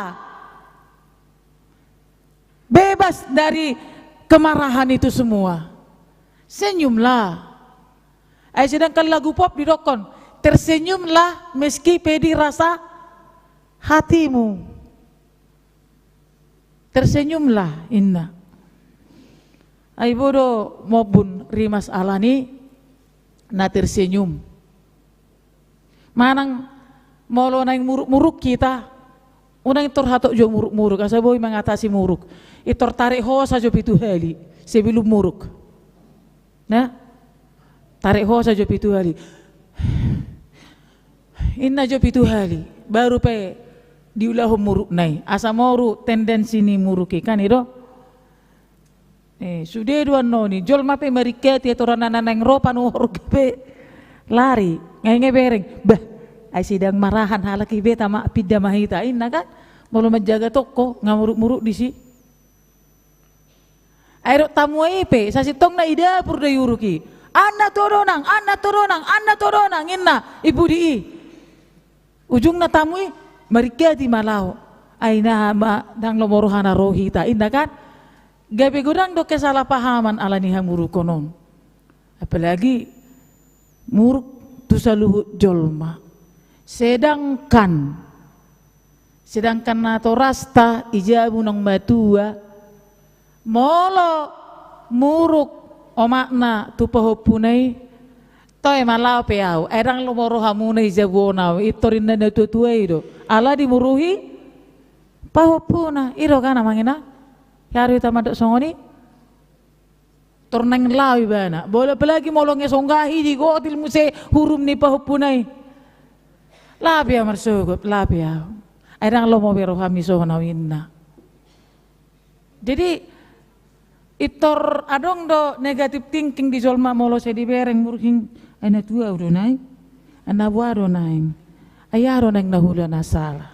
Bebas dari kemarahan itu semua. Senyumlah. Eh, sedangkan lagu pop didokkon, "Tersenyumlah meski pedih rasa hatimu." Tersenyumlah, inna. Ai bodo mombun rimas alani na tersenyum. Manang molo naeng muruk-muruk hita, unang intor hatop jo muruk-muruk, asa boi mangatasi muruk. Intor tarik hosa jo pitu hali sebelum muruk. Nah, tarik hosa jo pitu hali. Inna jo pitu hali, baru pe diulahon muruk nai. Asa moru tendensi ni muruk i, kan i do? Eh, sude do annon i, jolma pe maringkati aturan na naeng ro panuhor pe lari, ngai ngai bereng. Bah, ai sidang marahan halak i, beta ma pinda ma hita, inna kan? Molo manjaga toko, nga muruk-muruk disi. Ai dok tamu i pe, sasintongna i dapur do i uruk i. Anna tu donang, anna tu donang, anna tu donang, inna i pudi i. Ujungna tamu i maringkati ma laho. Ai na ma ndang lomo rohana ro hita, inna kan? Gabe godang do kesalahpahaman alani hamurukon on. Apalagi muruk tu saluhut jolma. Sedangkan, sedangkan natorasta i jabu naung matua, molo muruk omakna tu pahompuna i, toe ma laho pe au, ai ndang lomo rohamuna i jabu on au, intor inna natuatua i do. Ala dimuruhi pahompuna, i do kan amang inang? Haru hita mandok songon i? Tor naeng laho ibana. Molo apalagi molo ngesonggahi digotil muse hurum ni pahompuna i. Laho pe au marsogot, laho pe au. Ai ndang lomo be rohami songon au inna. Jadi, intor adong do negative thinking di jolma molo sai dibereng muruk i, ai natua au do naeng. Ai na boha do naeng. Ai aha do naeng na hula na sala.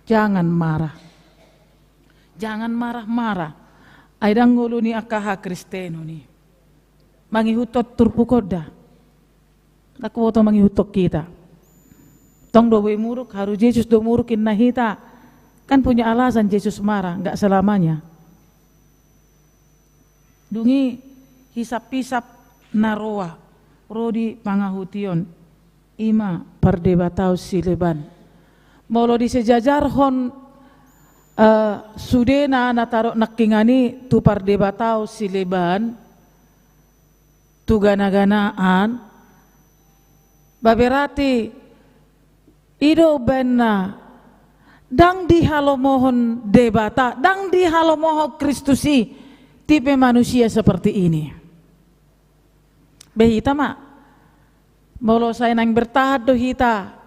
Jangan marah. Jangan marah-marah. Ai ndang ngolu ni angka hakristenon i mangihuthon turpuk on da. Ndang huboto mangihuthon hita. Tong do boi muruk, haru Jesus do muruk inna hita. Kan punya alasan Jesus marah, nggak selamanya. Dung i hisap-hisap na roa, ro di pangahution, i ma pardebataon sileban. Molo disejajarhon, eh, sudena na tadok nangkiningan i tu pardebataon sileban, tu gana-ganaan, ba berarti i do umbahen na ndang dihalomohon Debata, ndang dihalomohon Kristus i tipe manusia seperti ini. Be hita ma, molo sai naeng bertahan do hita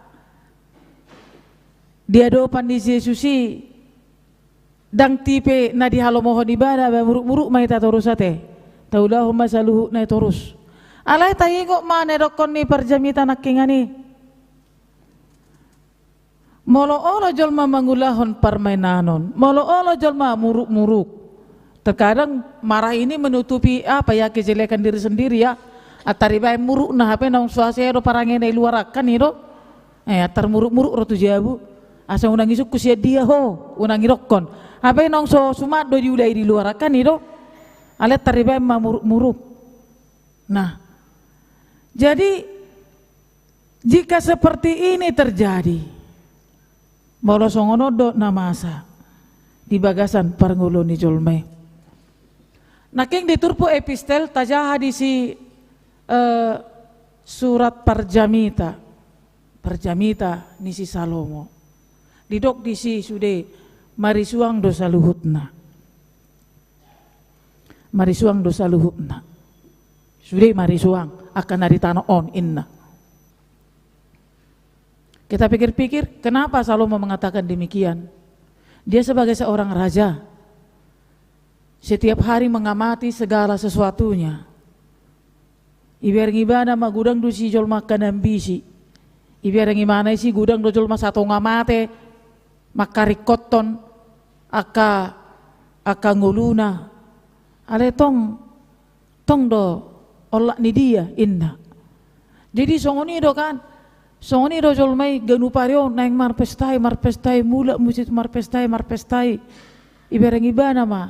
di adopan ni Jesus i, ndang tipe na dihalomohon ibana, ba muruk-muruk ma hita torus ate. Taulahon ma saluhutna i torus. Alai taingot ma na nidokkon ni parjamita nangkiningan i. Molo olo jolma mangulahon parmainanon, molo olo jolma muruk-muruk. Terkadang marah ini menutupi apa ya, kejelekan diri sendiri ya. Antar ibaen murukna, hape naung so hasea do parangena i luar, kan i do. Eh, antar muruk-muruk ro tu jabu. Asa unang isungkun sian dia ho, unang idokkon. Hape naung so suman do diulahon i di luar, kan i do. Alai antar ibaen ma muruk-muruk. Nah, jadi jika seperti ini terjadi, molo songon on do na masa di bagasan parngoluon ni jolma i. Nangkin di turpuk epistel tajaha disi, eh, surat parjamita, parjamita ni si Salomo. Didok disi sude marisuang do saluhutna. Marisuang do saluhutna. Sude marisuang angka na di tano on, inna. Kita pikir-pikir, kenapa Salomo mengatakan demikian? Dia sebagai seorang raja, setiap hari mengamati segala sesuatunya. Ibereng ibana ma godang do si jolma angka na ambisi. Ibereng ibana i si godang do jolma satonga mate mangkaringkothon angka, angka ngoluna. Alai tong, tong do olat ni dia, inna. Jadi songon i do kan, songon i do jolma i ganup ari on naeng marpesta i, marpesta i, mulak muse tu marpesta i, marpesta i. Ibereng ibana ma.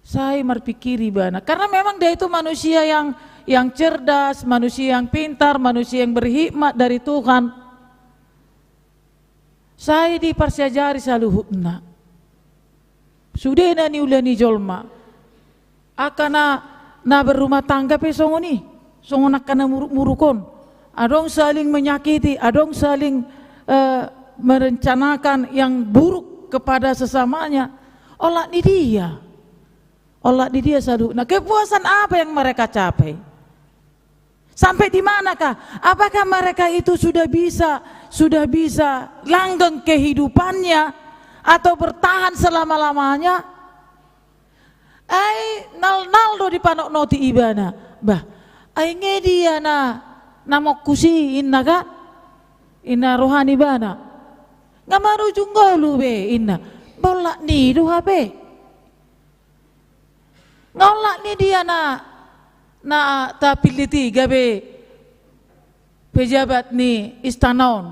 Sai marpikir ibana. Karena memang dia itu manusia yang, yang cerdas, manusia yang pintar, manusia yang berhikmat dari Tuhan. Sai diparsiajari saluhutna. Sude na niula ni jolma. Angka na, na berumah tangga pe songon i, songon angka na muruk-muruk on. Adong saling menyakiti, adong saling, eh, merencanakan yang buruk kepada sesamanya. Olat ni dia. Olat ni dia saluhutna. Kepuasan apa yang mereka capai? Sampai di manakah? Apakah mereka itu sudah bisa, sudah bisa langgeng kehidupannya atau bertahan selama-lamanya? Ai nalnal do dipanotnoti ibana. Bah, ai nge dia na, na mongkus i inna kan? Inna roha ni ibana. Nga marujung ngolu be inna. Bolat ni do hape. Nga olat ni dia na, na tapillit i gabe pejabat ni istana on,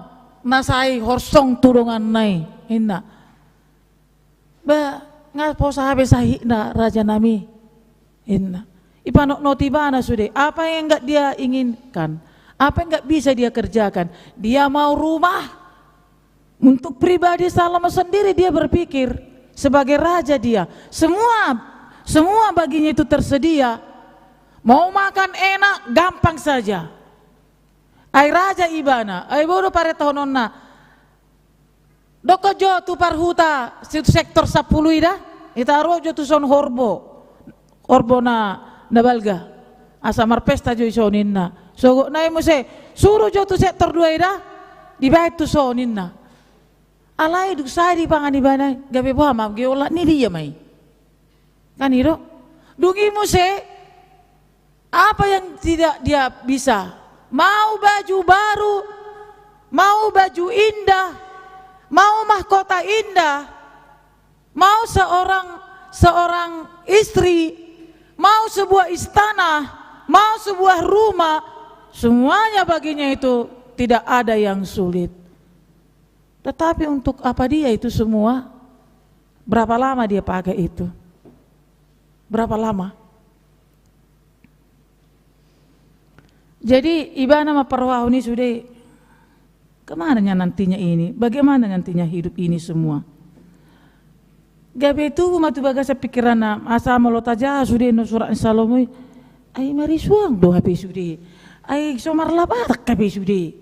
na sai horsong tu donganna i, inna. Ba, nga posa hape sahitna raja nami, inna. Ipanotnoti ibana sude, apa yang nggak dia inginkan, apa yang nggak bisa dia kerjakan, dia mau rumah. Untuk pribadi Salomo sendiri, dia berpikir sebagai raja dia, semua, semua baginya itu tersedia. Mau makan enak, gampang saja. Ai raja ibana, ai bodo parentahononna. Dok jo tu parhuta, situ sektor sampulu i da, ita ro jo tu son horbo. Horbo na, na balga. Asa marpesta jo i son inna. Sogot nai muse, suru jo tu sektor dua i da, dibaen tu son inna. Alai dung sai dipangan ibana, gabe boha ma, gabe olat ni dia ma i. Kan i do? Dung i muse, apa yang tidak dia bisa? Mau baju baru, mau baju indah, mau mahkota indah, mau seorang, seorang istri, mau sebuah istana, mau sebuah rumah, semuanya baginya itu tidak ada yang sulit. Tetapi untuk apa dia itu semua? Berapa lama dia pakai itu? Berapa lama? Jadi ibana ma parrohahon i sude, kemana nantinya ini? Bagaimana nantinya hidup ini semua? Gabe tubu ma tu bagasan pikiranna, asa molo tajaha sude na surat ni Salomo i, ai marisuang do hape sude, ai so marlapatan hape sude,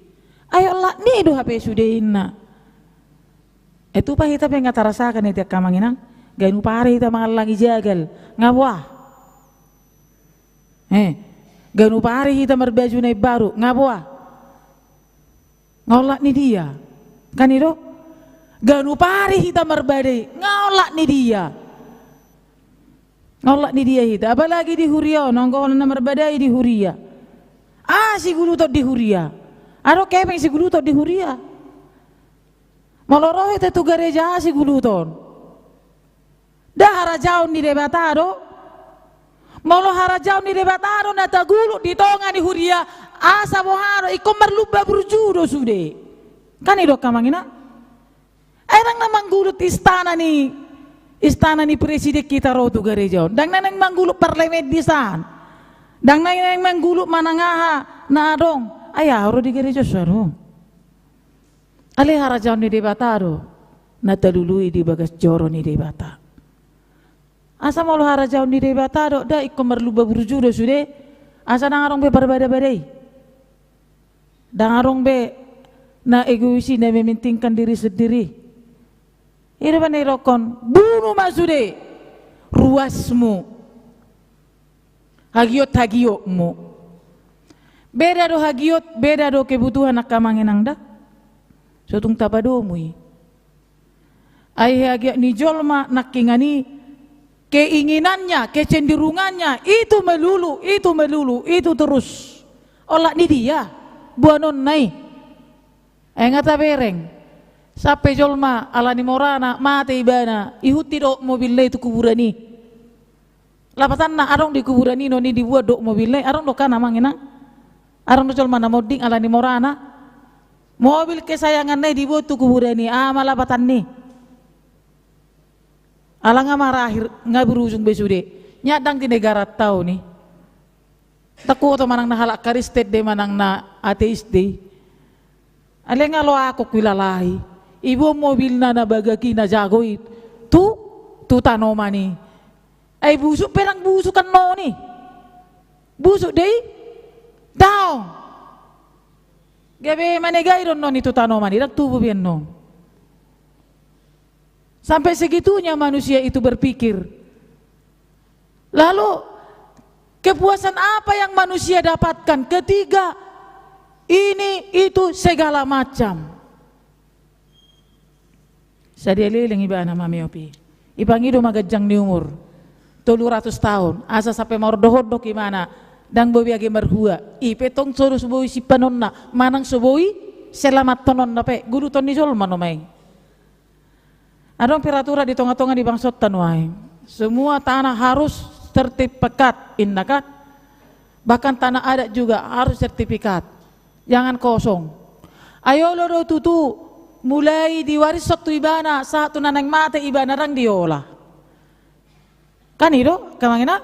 ai olat ni do hape sude inna. Ai tupa hita pe nga tarasakan i, angka amang inang, ganup ari hita mangallangi jagal, nga boha? Eh, ganup ari hita marbaju na imbaru, nga boha? Nga olat ni dia. Kan i do? Ganup ari hita marbadai, nga olat ni dia? Nga olat ni dia hita? Apalagi di huria on, anggo na marbadai di huria. Aha siguluton di huria? Adong hepeng siguluton di huria? Molo ro hita tu gareja, aha siguluton? Nda harajaon ni Debata do? Molo harajaon ni Debata do na tagulut di tonga ni huria, asa boha do, ingkon marlumba burju do sude. Kan i do, angka amang inang? Ai ndang na manggulut istana ni, istana ni presiden hita ro tu gareja on. Ndang na naeng manggulut parlemen di san. Ndang na naeng manggulut manang aha na adong. Ai aha ro di gareja on so adong? Alai harajaon ni Debata do na talului di bagas joro ni Debata. Asa molo harajaon ni Debata do, nda ingkon marlumba burju do sude, asa ndang adong be parbada-badai. Ndang adong be na egois i, na mementingkan diri sendiri. I do na nidokhon, bunu ma sude ruasmu. Hagiot-hagiotmu. Beda do hagiot, beda do kebutuhan, angka amang inang, da? So tung tapadomu i. Ai hagiot ni jolma nangkiningan i, keinginannya, kecenderungannya itu melulu, itu melulu, itu terus. Olat ni dia boanonna i? Ai nga tabereng. Sampe jolma ala ni morana mate ibana, ihut i dohot mobilna i tu kuburan i. Lapatanna adong di kuburan i, non i dibuat dohot mobilna i, adong do kan, amang inang? Adong do jolma na monding ala ni morana, mobil kesayanganna i dibuat tu kuburan i, aha ma lapatanna i? Ala nga marakhir, nga berujung be sude. Nya ndang di negaranta on i. Ndang huboto manang na halak Kristen do i manang na ateis do i. Alai nga loakon huilalai, iboan mobilna na bagak i na jago i tu, tu tanoman i. Ai busuk pe ndang busuk annon i. Busuk do i? Daong. Gabe manegai do annon i tu tanoman i, ndang tubu be annon. Sampai segitunya manusia itu berpikir. Lalu, kepuasan apa yang manusia dapatkan ketika ini, itu, segala macam? Sadia leleng ibana mameop i. Ipangido ma ganjang ni umur. Tolu ratus taon. Asa sampe maondokondok ibana. Ndang boi be age marhua. I pe tong so do so boi simpanonna. Manang so boi selamathononna pe. Guduton ni jolma nama i. Adong peraturan di tonga-tonga ni bangsonta nuaeng. Semua tanah harus sertifikat, inna kan? Bahkan tanah adat juga harus sertifikat. Jangan kosong. Ai olo do tutu, mulai diwarishon tu ibana, sahat tu na naeng mate ibana ndang diolah. Kan i do, amang inang?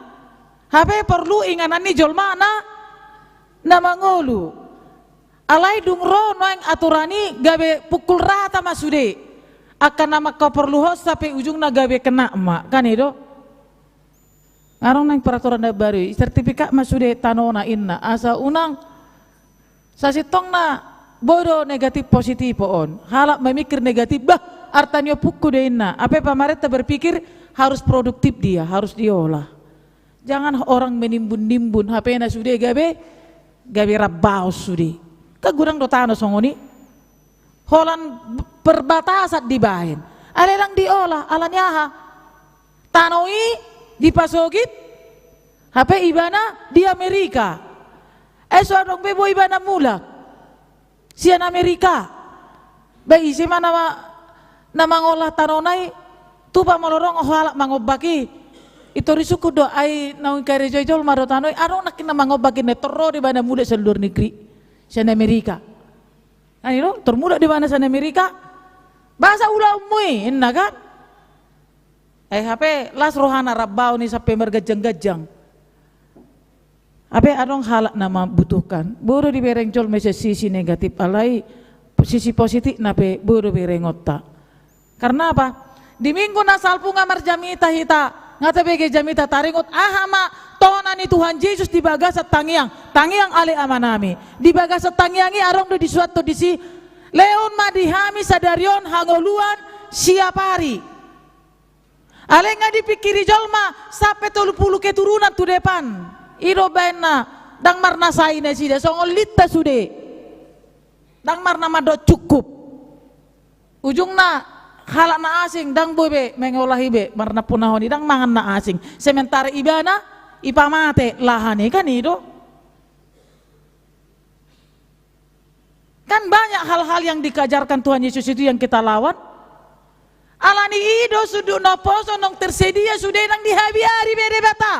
Hape porlu inganan ni jolma na, na mangolu. Alai dung ro nuaeng aturan i gabe pukul rata ma sude. Angka na mangkaporluhon sampe ujungna gabe kena ma, kan i do? Adong nuaeng peraturan na baru i, sertifikat ma sude tanona inna. Asa unang sasintongna boi do negatif positif on. Halak mamikir negatif, bah, arta ni ompungku do inna. Hape pamarenta berpikir harus produktif dia, harus diolah. Jangan orang menimbun-nimbun, hape na sude gabe, gabe rambaon sude. Kan godang do tano songon i. Holan b-, perbatasan dibaen. Alai ndang diolah, ala ni aha? Tano i dipasogit, hape ibana di Amerika. Ai so adong be boi ibana mulak sian Amerika. Ba ise ma na ma-, na mangolah tanona i, tupa molo adong halak mangombak i. I tor disungkun do, ai naung dikarejoi jolma do tano i, adong nangkin na mangombak i, na tor ro do ibana mulak sian luar negeri, sian Amerika. Kan i do, tor mulak do ibana sian Amerika. Boasa ulaonmu i, inna kan? Ai hape las rohana rambaon i sampe marganjang-ganjang. Hape adong halak na mambutuhkan. Boi do dibereng jolma sian sisi negatif, alai sisi positifna pe boi do berengonta. Karna apa? Di minggu na salpu nga marjamita hita, nga tabege jamita taringot aha ma tona ni Tuhan Jesus di bagasan tangiang, tangiang ale Amanami. Di bagasan tangiang i adong do disuanhon disi, lehon ma di hami sadari on hangoluan siap ari. Alai nga dipingkiri jolma sampe tolu pulu keturunan tu depan. I do baenna, ndang marnasai nasida, songon linta sude. Ndang marna mandok cukup. Ujungna halak na asing, ndang boi be mangolah i be, marnampunahon i, ndang mangan na asing. Sementara ibana, ipamate lahan i, kan i do. Kan banyak hal-hal yang diajarkan Tuhan Yesus itu yang kita lawan. Ala ni i do sundut na poso naung tersedia sude, ndang dihabiari be Debata.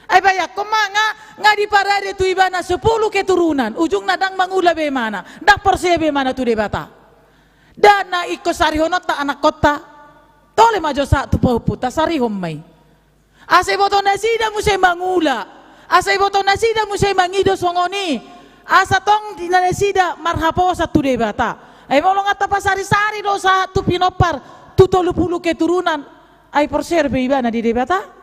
Ai bayangkon ma nga, nga diparade tu ibana sepuluh keturunan, ujungna ndang mangula be imana, ndang porsea be imana tu Debata. Ndang na ingkon sarihononta anakkonta, tole ma jo sahat tu pahompunta, sarihon ma i. Asa iboto nasida muse mangula. Asa iboto nasida muse mangido songon i. Asa tong di nasida marhaposan tu Debata. Ai molo nga tapasari-sari do sahat tu pinompar, tu tolu pulu keturunan, ai porsea dope ibana di Debata?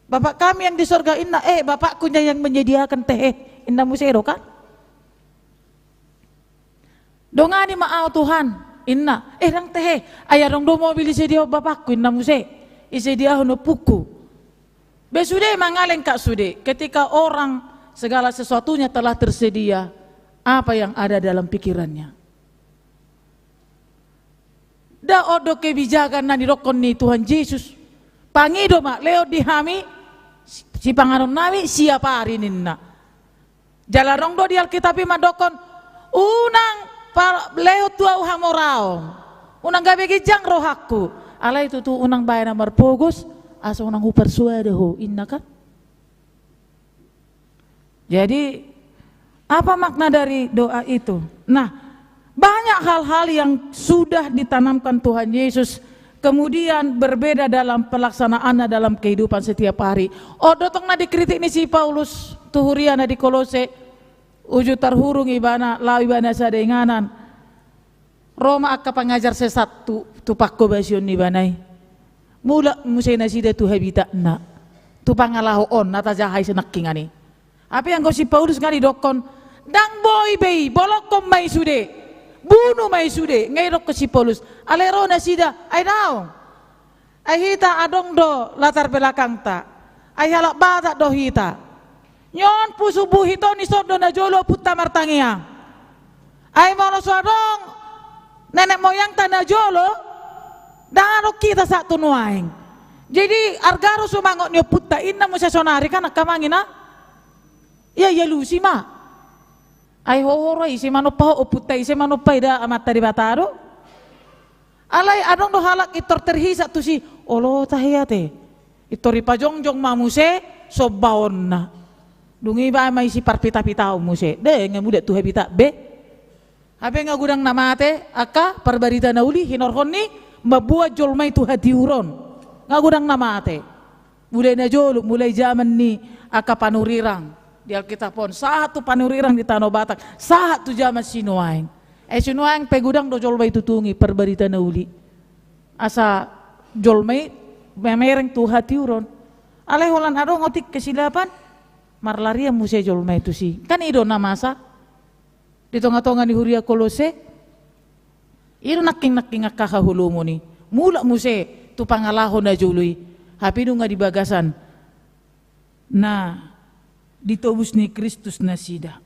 Bapak kami yang di sorga, inna, eh, Bapakku yang menyediakan tehe, inna muse do kan? Dongani ma au Tuhan, inna. Eh, ndang tehe. Ai adong do mobil disediahon Bapakku, inna muse. Disediahon ompungku. Be sude mangalengka sude. Ketika orang segala sesuatunya telah tersedia, apa yang ada dalam pikirannya? Ndang on do kebijakan na nidokkon ni Tuhan Jesus. Pangido ma, lehon di hami si-, sipanganonnami siap ari ninna. Jala adong do di Alkitab i mandokkon, unang pa-, lehon tu au hamoraon. Unang gabe ginjang rohangku. Alai tutu unang baen na marpogos, asa unang huparsuada ho, inna kan? Jadi, apa makna dari doa itu? Nah, banyak hal-hal yang sudah ditanamkan Tuhan Yesus, kemudian berbeda dalam pelaksanaannya dalam kehidupan setiap hari. On do tong na dikritik ni si Paulus tu huria na di Kolose, uju tarhurung ibana, laho ibana sada inganan. Ro ma angka pangajar sesat tu, tu pangkobasion ni ibana i. Mulak muse nasida tu habitatna, tu pangalaho on na tajaha i sinangkingan i. Hape anggo si Paulus nga didokkon, ndang boi be i, bolongkon ma i sude, bunu ma i sude, nga didokkon si Paulus. Alai ro nasida, ai daong. Ai hita adong do latar belakangta. Ai halak Batak do hita. Nion pusu buhit on dison do najolo ompunta martangiang. Ai molo so adong nenek moyangta najolo, ndang adong hita sahat tu nuaeng. Jadi arga do sumangot ni ompunta, inna muse sonari kan angka amang inang. Ia, ia alusi ma. Ai ho, ho ro, ise manompa ho ompunta, ise manompa i, da Amanta Debata do. Alai adong do halak pintor terhisap tusi, olo tahe ate. Pintor dipajongjong ma muse sombaonna. Dung i baen ma i siparpitapitaon muse. Dang, nga muda tu habitat be. Hape nga godang na mate angka parbarita na uli hinorhon ni mamboan jolma i tu hatiuron. Nga godang na mate. Mulai najolo, mulai jaman ni angka panurirang di Alkitab on, sahat tu panurirang di Tano Batak, sahat tu jaman sinuaeng. Ai sinuaeng pe godang do jolma i tutungi parbarita na uli. Asa jolma i mamereng tu hatiuron. Alai holan adong otik kesilapan, marlarian muse jolma i tusi. Kan i do na masa di tongatonga ni huria Kolose. I do nangkingnangkin angka haholomon i. Mulak muse tu pangalaho najolo i. Hape nunga di bagasan na ditobus ni Kristus nasida.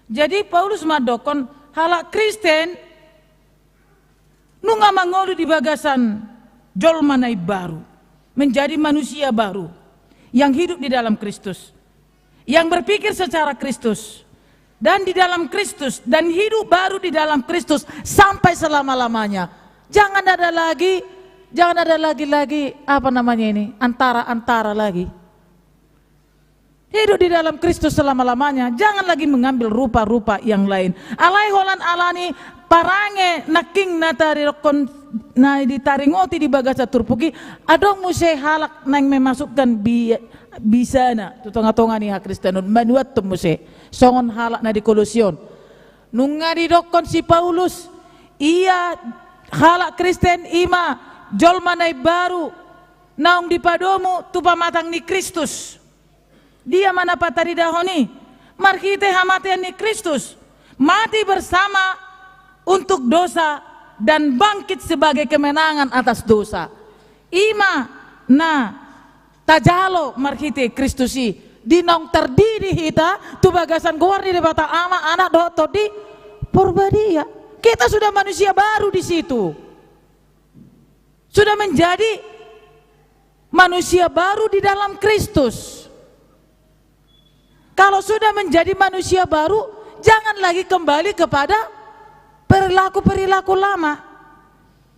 Jadi Paulus mandokkon halak Kristen nunga mangolu di bagasan jolma na imbaru, menjadi manusia baru yang hidup di dalam Kristus, yang berpikir secara Kristus, dan di dalam Kristus, dan hidup baru di dalam Kristus sampai selama-lamanya. Jangan ada lagi, jangan ada lagi-lagi, apa namanya ini, antara-antara lagi. Hidup di dalam Kristus selama-lamanya, jangan lagi mengambil rupa-rupa yang lain. Alai holan alani parange nangkin na taridokkon, na ditaringoti di bagasan turpuk i, adong muse halak naeng memasukkan bi-, bisana tu tongatonga ni hakristenon, manuathon muse songon halak na di Kolose on. Nunga didokkon si Paulus, ia halak Kristen i ma jolma na imbaru, naung dipadomu tu pamatang ni Kristus. Dia ma na pataridahon i? Marhite hamatean ni Kristus, mati bersama untuk dosa dan bangkit sebagai kemenangan atas dosa. I ma na tajalo marhite Kristus i, di naung tardidi hita tu bagasan goar ni Debata Ama, Anak dohot Tondi Porbadia. Kita sudah manusia baru di situ. Sudah menjadi manusia baru di dalam Kristus. Kalau sudah menjadi manusia baru, jangan lagi kembali kepada perilaku-perilaku lama.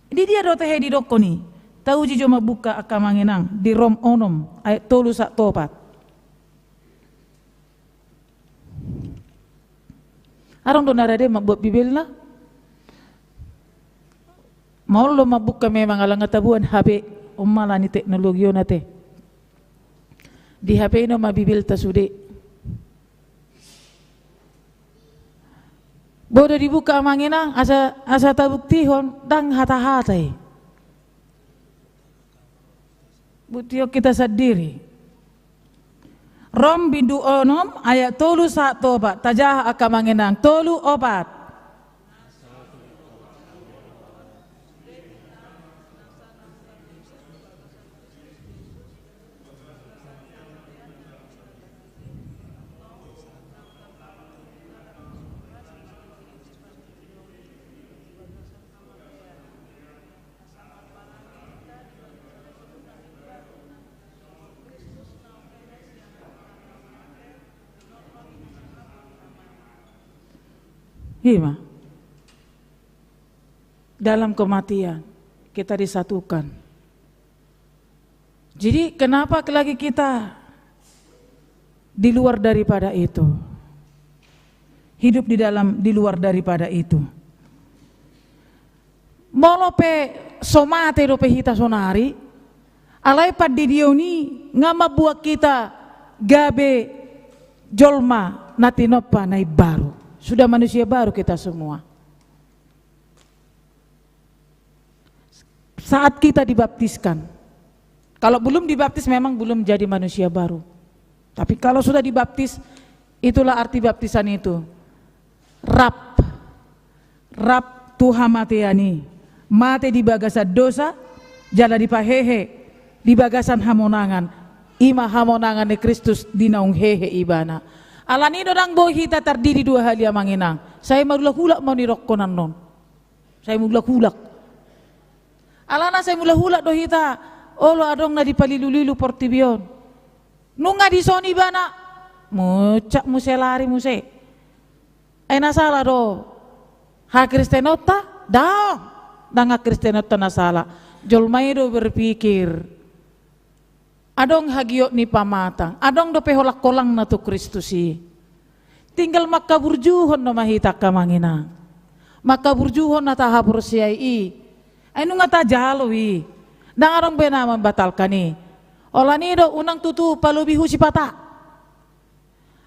Di dia do tahe didokkon i? Tauji jo mambuka angka amang inang di Rom onom ayat tolu sahat tu opat. Adong do na rade mambuat Bibelna? Maol do mambuka memang, ala nga taboan H P on, ala ni teknologi on ate. Di H P i do ma Bibelta sude. Boi do dibuka amang inang, asa, asa tabuktihon, ndang hata-hata i. Buktihon hita sandiri. Rom bindu onom ayat tolu sahat tu opat, tajaha angka amang inang, tolu opat. Ima. Dalam kematian kita disatukan. Jadi, kenapa lagi kita di luar daripada itu? Hidup di dalam, di luar daripada itu. Molo pe so mate dope hita sonari, alai pandidion i nga mambuat hita gabe jolma na tinompa na imbaru. Sudah manusia baru kita semua. Saat kita dibaptiskan, Kalau belum dibaptis, memang belum jadi manusia baru. Tapi kalau sudah dibaptis, itulah arti baptisan itu. Rap, rap tu hamatean i. Mate di bagasan dosa, jala dipahehe di bagasan hamonangan. I ma hamonangan ni Kristus di naung hehe ibana. Alani i do ndang boi hita tardidi dua hali, amang inang. Sai marulak-ulak ma nidokkon annon. Sai mulak-ulak. Alana sai mulak-ulak do hita, olo adong na dipalilu-lilu portibi on. Nunga dison ibana, muncak muse, lari muse. Ai na sala do hakristenonta? Ndang. Ndang hakristenonta na sala. Jolma i do berpikir. Adong hagiot ni pamatang, adong dope holang-holangna tu Kristus i. Tinggal mangkaburjuhon do ma hita, angka amang inang. Mangkaburjuhon na tahaporseai i. Ai nunga tajalo i. Ndang adong be na mambatalkan i. Alani i do unang tutu palobi hu sipata.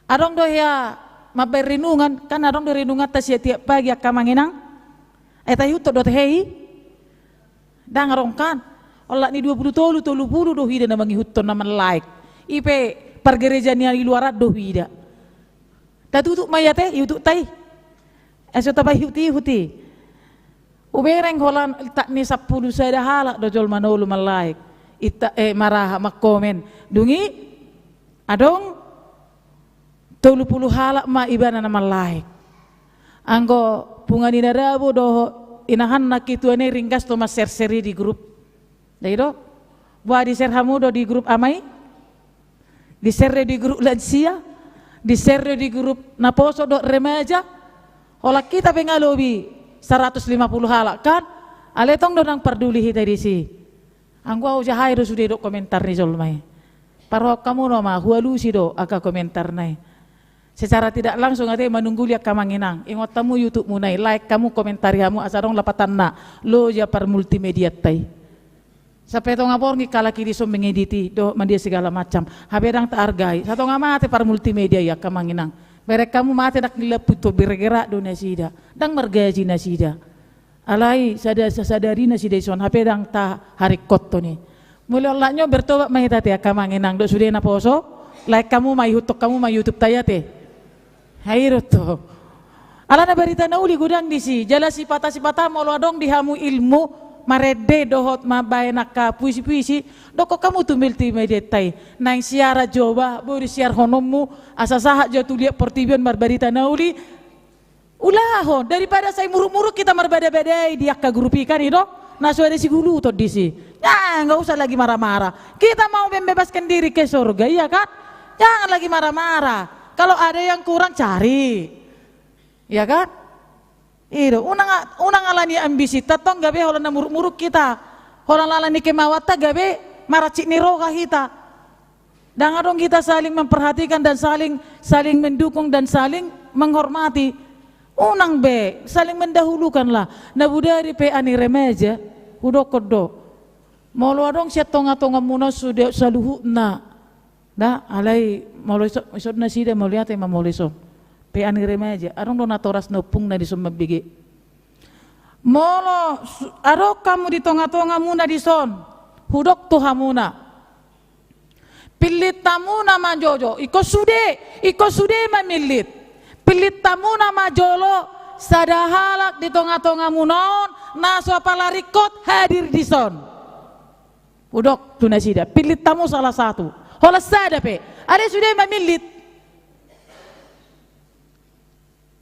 Adong do hea mambaen renungan, kan adong do renunganta sian tiap pagi, angka amang inang. Ai taihuthon do tahe i? Ndang adong kan. Olat ni dua pulu tolu, tolu pulu do huida na mangihuthon, na man-like. I pe pargereja ni i luaran do huida. Tatutup ma i ate, iutup ta i. Ai so tapaihut-ihut i. Hubereng holan intak ni sampulu sada halak do jolma na olo man-like. Intak, eh, maraha, mangkomen. Dung i adong tolu pulu halak ma ibana na man-like. Anggo punguan ni na dabo dohot inahan na ketua na i ringgas do man-share-share i di grup. Ndai do? Boha, di-share hamu do di grup ama i? Di-share do di grup lansia? Di-share do di grup naposo dohot remaja? Holan hita pe nga lobi saratus lima pulu halak kan? Alai tong do ndang parduli hita disi. Anggo au, jahai do sude dok komentar ni jolma i. Parrohahon hamu nama, hualusi do angka komentarna i. Secara tidak langsung ate manungguli angka amang inang. Ingot hamu YouTube muna i, like hamu, komentari hamu, asa adong lapatanna loja parmultimedianta i. Sampe tonga borngin halak i dison mengedit i dohot mandia segala macam. Hape ndang tahargai. Satonga mate parmultimedia i, angka amang inang. Bereng hamu mate, ndang nilaput, bergerak do nasida. Ndang margaji nasida. Alai sada, sasadari nasida dison, hape ndang taharingkothon i. Molo olat nyo, bertobat ma hita ate, angka amang inang dohot sude naposo. Like hamu ma, ihuthon hamu ma YouTube ta i ate. Ai i do tong. Alana barita na uli godang disi, jala sipata-sipata molo adong di hamu ilmu marende dohot mambaen angka puisi-puisi, dokkon hamu tu multimedianta i. Naeng siaran jo ba, boi do siarhononmu, asa sahat jo tu liat portibi on marbarita na uli. Ulahon, daripada sai muruk-muruk hita marbada-badai di angka grup i kan, i do? Na so ada siguluton disi. Nah, nggak usah lagi marah-marah. Kita mau membebaskan diri ke surga, iya kan? Jangan lagi marah-marah. Kalau ada yang kurang, cari. Iya kan? I do, unang, unang alani ambisinta tong gabe holan na muruk-muruk hita. Holan alani kemauanta gabe marancit ni roha hita. Ndang adong hita saling memperhatikan dan saling, saling mendukung dan saling menghormati. Unang be, saling mendahulukanlah. Na bodari pe ani remaja, hudokkon do. Molo adong sian tonga-tongamuna sude saluhutna. Da, alai molo ison, ison nasida mauliate ma molo ison. Pe ani remaja, adong do natoras na ompungna dison mambege. Molo su-, adong hamu di tonga-tongamuna dison, hudok tu hamuna. Pillit hamuna ma jolo, ingkon sude, ingkon sude mamillit. Pillit hamuna ma jolo sada halak di tonga-tongamuna on, na so pala ringkot hadir dison. Hudok tu nasida, pillit hamu salah satu. Holan sada pe, alai sude mamillit.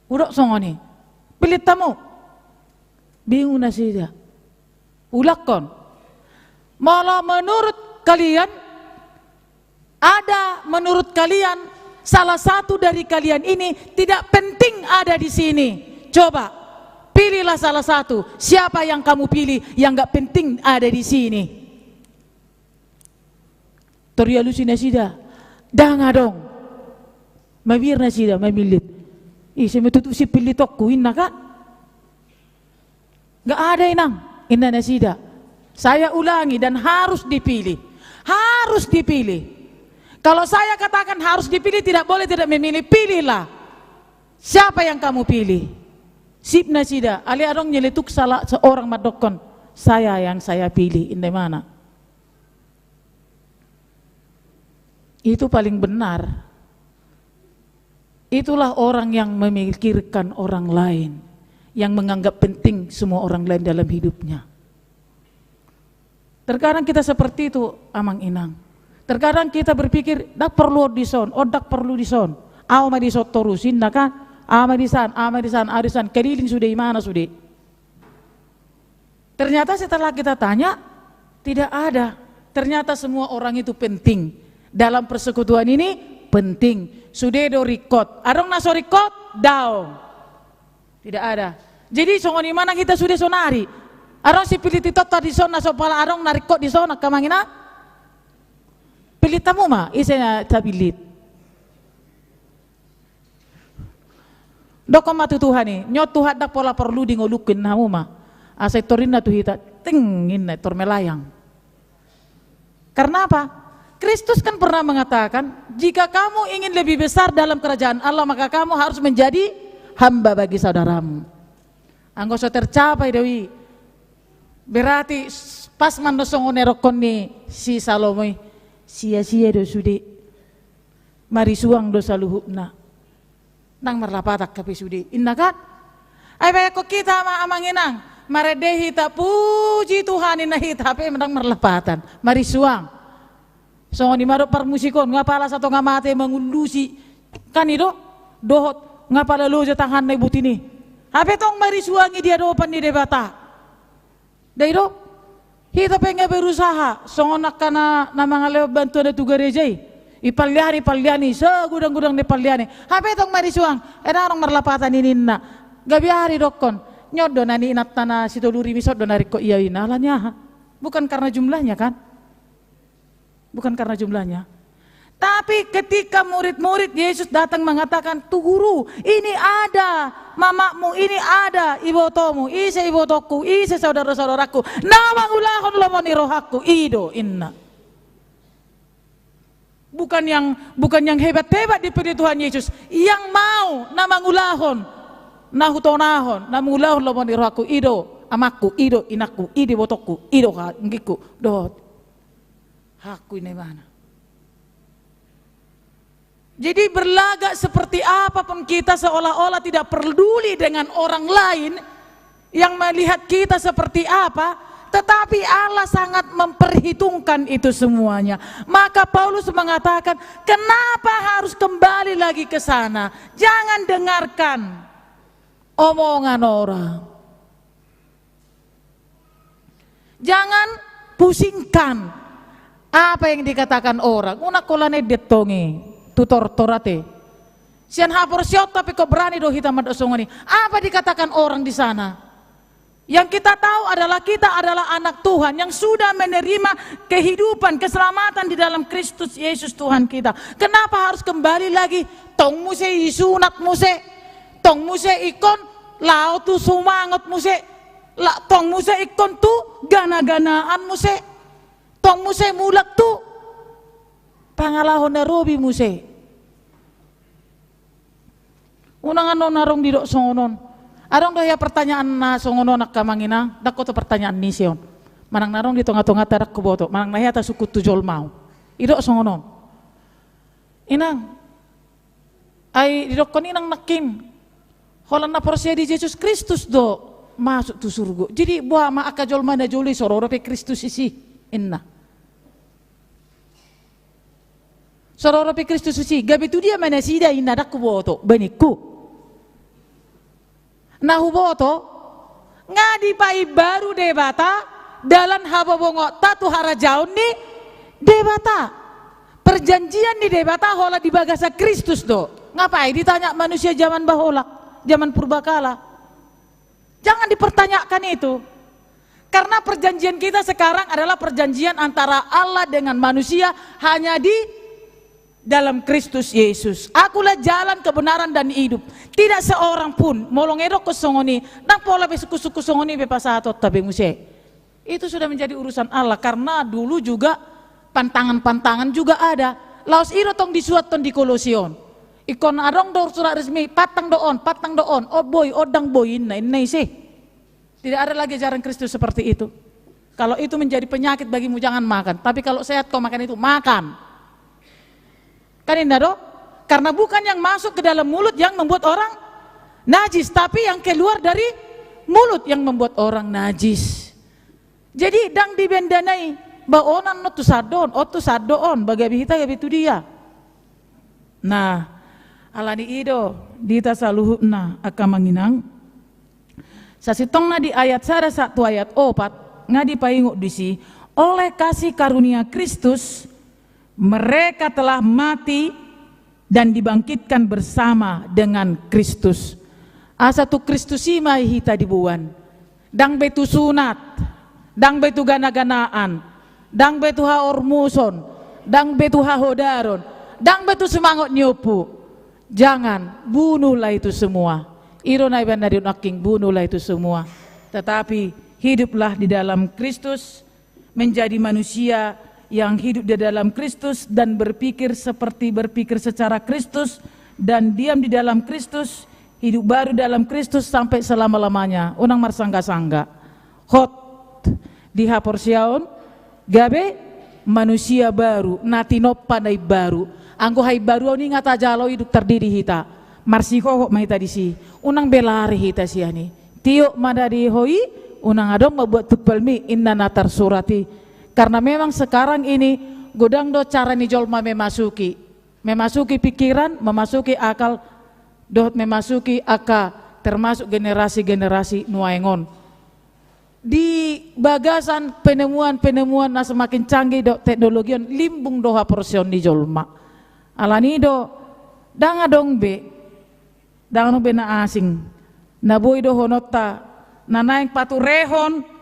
Hudok songon i. Pillit hamu. Bingung nasida. Ulakkon. Molo menurut kalian, ada menurut kalian, salah satu dari kalian ini tidak penting ada di sini. Coba, pilihlah salah satu. Siapa yang kamu pilih yang nggak penting ada di sini? Tor dialusi nasida, ndang adong. Mabiar nasida mamillit. Ise ma tutu sipillitonku, inna kan? Nggak ada, inang, inna nasida. Saya ulangi, dan harus dipilih. Harus dipilih. Kalau saya katakan harus dipilih, tidak boleh tidak memilih, pilihlah. Siapa yang kamu pilih? Sip nasida, alai adong nyeletuk salah seorang mandokkon, saya yang saya pilih, inna imana. Itu paling benar. Itulah orang yang memikirkan orang lain, yang menganggap penting semua orang lain dalam hidupnya. Terkadang kita seperti itu, Amang Inang. Terkadang kita berpikir, "Ndang perlu on dison, on ndang perlu dison. Au ma dison torus," ninna kan? "Au ma disan, au ma disan, au disan." Keliling sude, imana sude. Ternyata setelah kita tanya, tidak ada. Ternyata semua orang itu penting. Dalam persekutuan ini penting. Sude do ringkot. Adong na so ringkot? Daong. Tidak ada. Jadi songon i ma nang hita sude sonari. Adong si pillit i tonta dison na so pala adong na ringkot dison, angka Amang Inang? Pillit hamu ma, ise na tapillit? Dokkon ma tu Tuhan i, "Nyo Tuhan, ndang pola porlu di ngolungku," ninna hamu ma. Asa i tor ninna tu hita, "Ting," ninna, i tor melayang. Karena apa? Kristus kan pernah mengatakan, "Jika kamu ingin lebih besar dalam kerajaan Allah, maka kamu harus menjadi hamba bagi saudaramu." Anggo so tercapai do i, berarti s-, pas ma do songon na didokkon ni si Salomo i, sia-sia do sude. Marisuang do saluhutna. Ndang marlapatan hape sude, ninna kan? Ai bahenon hita ma, Amang Inang, marende hita, puji Tuhan, ninna hita, hape ndang marlapatan, marisuang. Songon i ma dohot parmusik on, nga pala satonga mate mangullusi, kan i do? Dohot, nga pala loja tanganna i botima i. Hape tong marisuang i di adopan ni Debata. Ndai do? Hita pe nga berusaha, songon angka na, na mangalehon bantuanna tu gareja i. Ipallian i, ipallian i, sagudang-gudang ni pallian i. Hape tong marisuang, eh, ndang adong marlapatan i ninna. Gabe aha didokkon? Nyo on do na ni inanta na si Tolu Rimis on do na ringkot i, ninna. Alani aha? Bukan karena jumlahnya, kan? Bukan karena jumlahnya. Tapi ketika murid-murid Yesus datang mengatakan, "Tu Guru, ini ada mamakmu, ini ada ibotomu, ise ibotongku, ise saudara-saudaraku, na mangulahon lomo ni rohangku, i do," ninna. Bukan yang, bukan yang hebat-hebat dipilih Tuhan Yesus, yang mau, na mangulahon, na hutonahon, na mangulahon lomo ni rohangku, i do amangku, i do inangku, i do ibotongku, i do ha-, anggingku, dohot hangku, ninna ibana. Jadi berlagak seperti apa pun kita, seolah-olah tidak peduli dengan orang lain yang melihat kita seperti apa, tetapi Allah sangat memperhitungkan itu semuanya. Maka Paulus mengatakan, "Kenapa harus kembali lagi ke sana? Jangan dengarkan omongan orang." Jangan pusingkan apa yang dikatakan orang. Unang holan ende tong i tu tortor, ate. Sian haporseaonta pe ingkon berani do hita mandok songon i. Apa dikatakan orang di sana? Yang kita tahu adalah kita adalah anak Tuhan yang sudah menerima kehidupan, keselamatan di dalam Kristus Yesus Tuhan kita. Kenapa harus kembali lagi? Tong muse disunat muse. Tong muse ingkon laho tu sumangot muse. La-, tong muse ingkon tu gana-ganaan muse. Tong muse mulak tu pangalaho na robi muse. Unang annon adong didok songon on. Adong do hea pertanyaan na songon on, angka Amang Inang? Ndang huboto pertanyaan ni ise on. Manang na adong di tonga-tonganta, ndang huboto. Manang na hea tasungkun tu jolma on. Didok songon on. Inang, ai didokkon inang nangkin, holan na porsea di Jesus Kristus do masuk tu surgo. Jadi boha ma angka jolma na jolo i, so ro dope Kristus disi, ninna. So ro dope Kristus disi, gabe tu dia ma nasida, ninna. Ndang huboto, ba ningku. Na huboto, nga dipaimbaru Debata dalan habobongonta tu harajaon ni Debata. Perjanjian ni Debata holan di bagasan Kristus do. Ngapain ditanya manusia zaman baholak, zaman purbakala? Jangan dipertanyakan itu. Karena perjanjian kita sekarang adalah perjanjian antara Allah dengan manusia hanya di dalam Kristus Yesus. Akulah jalan, kebenaran, dan hidup. Tidak seorang pun, molo nga didokkon songon i, ndang pola be sungkun-sungkun songon i be pasahatonta be muse. Itu sudah menjadi urusan Allah, karena dulu juga pantangan-pantangan juga ada. Laos i do tong disuathon di Kolose on. Ingkon adong do surat resmi, pantang do on, pantang do on, on boi, on ndang boi, ninna, ninna ise. Tidak ada lagi ajaran Kristus seperti itu. Kalau itu menjadi penyakit bagimu, jangan makan. Tapi kalau sehat kau makan itu, makan. Kan inna do? Karena bukan yang masuk ke dalam mulut yang membuat orang najis, tapi yang keluar dari mulut yang membuat orang najis. Jadi, ndang dibaen damang i, ba on annon tu sandok on, on tu sandok on, ba gabe hita gabe tu dia. Nah, alani i do, di hita saluhutna angka amang inang. Sasintongna di ayat sada sahat tu ayat opat, nga dipaingot disi, oleh kasih karunia Kristus, mereka telah mati dan dibangkitkan bersama dengan Kristus. Asa tu Kristus i ma hita diboan. Ndang be tu sunat, ndang be tu gana-ganaan, ndang be tu haormuson, ndang be tu hahodaron, ndang be tu sumangot ni ompu. Jangan, bunuhlah itu semua. I do na ibaen na di nangkin, bunuhlah itu semua. Tetapi hiduplah di dalam Kristus, menjadi manusia yang hidup di dalam Kristus dan berpikir seperti berpikir secara Kristus dan diam di dalam Kristus, hidup baru dalam Kristus sampai selama-lamanya. Unang marsangga-sangga. Hot di haporseaon, gabe manusia baru, na tinompa na imbaru. Anggo haimbaruon i nga tajalo i dung tardidi hita. Marsihohot ma hita disi. Unang be lari hita sian i. Tiop ma na di ho i, unang adong ma buat tumpalmi, inna na tarsurat i. Karena memang sekarang ini godang do cara ni jolma memasuki, memasuki pikiran, memasuki akal, dohot memasuki angka termasuk generasi-generasi nuaeng on. Di bagasan penemuan-penemuan na semakin canggih dohot teknologi on, limbung do haporseaon ni jolma. Alani i do, ndang adong be, ndang adong be na asing na boi dohononta na naeng paturehon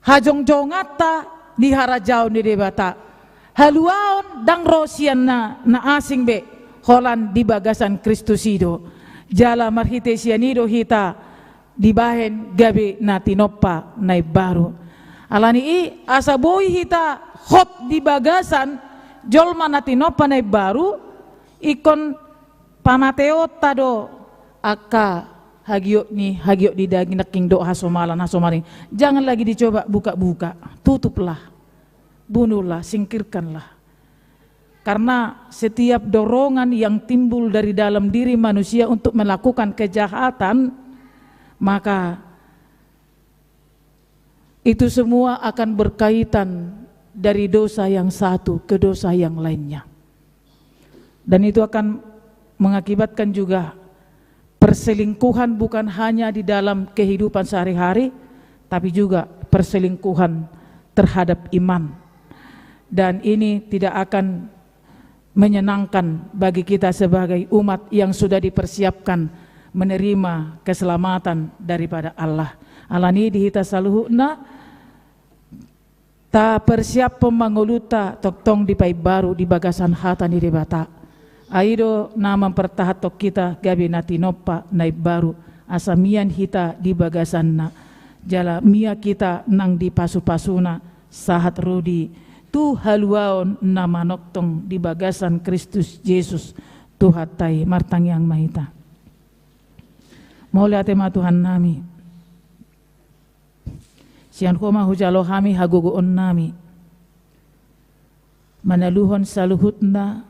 hajongjonganta di harajaon ni Debata. Haluaon ndang ro sian na, na asing be, holan di bagasan Kristus i do. Jala marhite sian i do hita dibaen gabe na tinompa na imbaru. Alani i, asa boi hita hot di bagasan jolma na tinompa na imbaru, ingkon pamateonta do angka hagiot ni, hagiot ni daging nangkin dohot hasomalan, hasomalan i. Jangan lagi dicoba buka-buka, tutuplah, bunuhlah, singkirkanlah. Karena setiap dorongan yang timbul dari dalam diri manusia untuk melakukan kejahatan, maka itu semua akan berkaitan dari dosa yang satu ke dosa yang lainnya. Dan itu akan mengakibatkan juga perselingkuhan bukan hanya di dalam kehidupan sehari-hari, tapi juga perselingkuhan terhadap iman. Dan ini tidak akan menyenangkan bagi kita sebagai umat yang sudah dipersiapkan menerima keselamatan daripada Allah. Alani i di hita saluhutna, tapersiaphon ma ngolunta tongtong dipaimbaru di bagasan hata ni Debata. Ai i do na mampartahanhon hita gabe na tinompa na imbaru, asa mian hita di bagasanna. Jala mian hita nang di pasu-pasuna sahat ro di tu haluaon na manongtong di bagasan Kristus Jesus Tuhanta i. Martangiang ma hita. Mauliate ma Tuhannami. Sian Ho ma hujalo hami hagogoonnami manaluhon saluhutna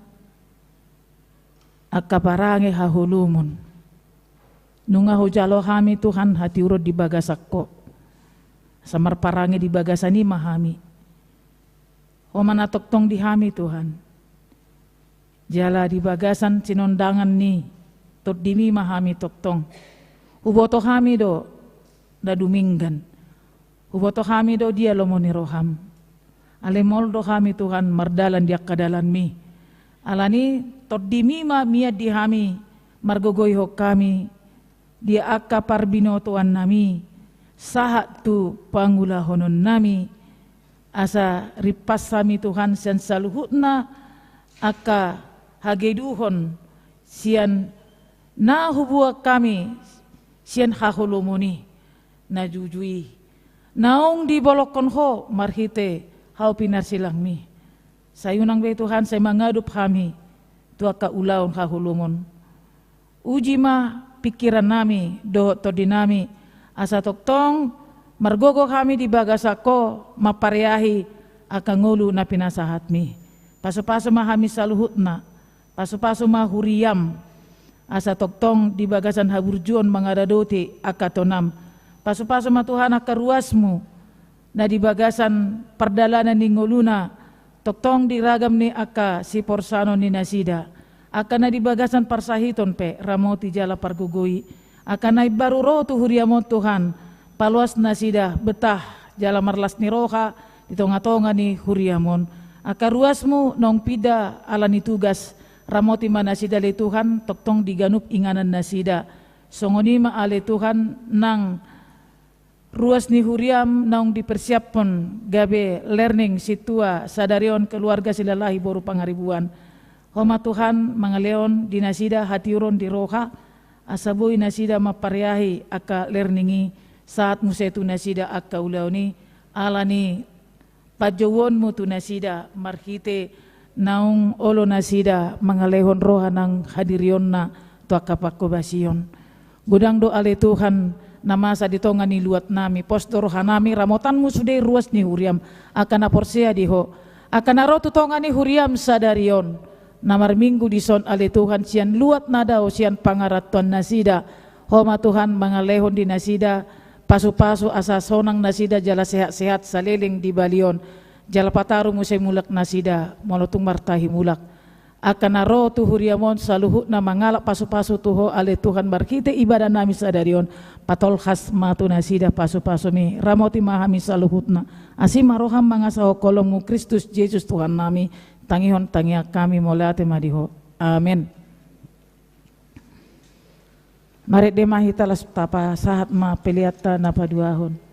angka parange haholomon. Nunga hujalo hami Tuhan hatiuron di bagasan Ho, asa marparange di bagasan i ma hami. Ho ma na tongtong di hami Tuhan. Jala di bagasan sinondangan ni TondiMi ma hami tongtong. Huboto hami do na dumenggan. Huboto hami do dia lomo ni roham. Alai maol do hami Tuhan mardalan di angka dalanMi. Alani TondiMi ma mian di hami, margogoihon hami di angka parbinotoannami sahat tu pangulahononnami, asa rimpas hami Tuhan sian saluhutna angka hageduhon sian na hubuat hami sian haholomon i na juju i, naung dibolongkon Ho marhite hau pinarsilangMi. Sai unang be Tuhan, sai mangadopi hami tu angka ulaon haholomon. Uji ma pingkirannami dohot tondinami, asa tongtong margogo hami di bagasan Ho mampareahi angka ngolu na pinasahatMi. Pasupasu ma hami saluhutna, pasupasu ma huriam, asa tongtong di bagasan haburjuon mangaradoti angka tonam. Pasupasu ma Tuhan angka ruasmu, na di bagasan pardalanan ni ngoluna, tongtong di ragam ni angka siporsanon ni nasida, angka na di bagasan parsahiton pe ramoti jala pargogoi, angka na imbaru ro tu huriam on Tuhan, paloas nasida betah jala marlas ni roha di tongatonga ni huriam on. Angka ruasmu naung pinda ala ni tugas, ramoti ma nasida ale Tuhan, tongtong di ganup inganan nasida. Songon i ma ale Tuhan nang ruas ni huriam naung dipersiaphon gabe learning sintua sadari on keluarga Silalahi boru Pangaribuan. Ho ma Tuhan mangalehon di nasida hatiuron di roha, asa boi nasida mampareahi angka learning i, sahat muse tu nasida angka ulaon i, ala ni panjouonmu tu nasida marhite naung olo nasida mangalehon roha nang hadirionna tu angka panghobasion. Godang do ale Tuhan na masa di tonga ni luat nami, pos do roha nami ramotanmu sude ruas ni huriam, angka na porsea di Ho, angka na ro tu tonga ni huriam sadari on, na marminggu dison ale Tuhan sian luat na dao, sian pangarantoan nasida. Ho ma Tuhan mangalehon di nasida pasupasu asa sonang nasida jala sehat-sehat saleleng di balion, jala pataru muse mulak nasida molo tung martahi mulak. Angka na ro tu huriam on saluhutna mangalap pasupasu tu Ho ale Tuhan marhite ibadah nami sadari on, patolhas ma tu nasida pasupasumi, ramoti ma hami saluhutna. Asi ma roham mangasahon holongmu Kristus Jesus Tuhan nami, tangihon tangiang hami, mauliate ma di Ho. Amen. Marende ma hita laos tapasahat ma peleanta na paduahon.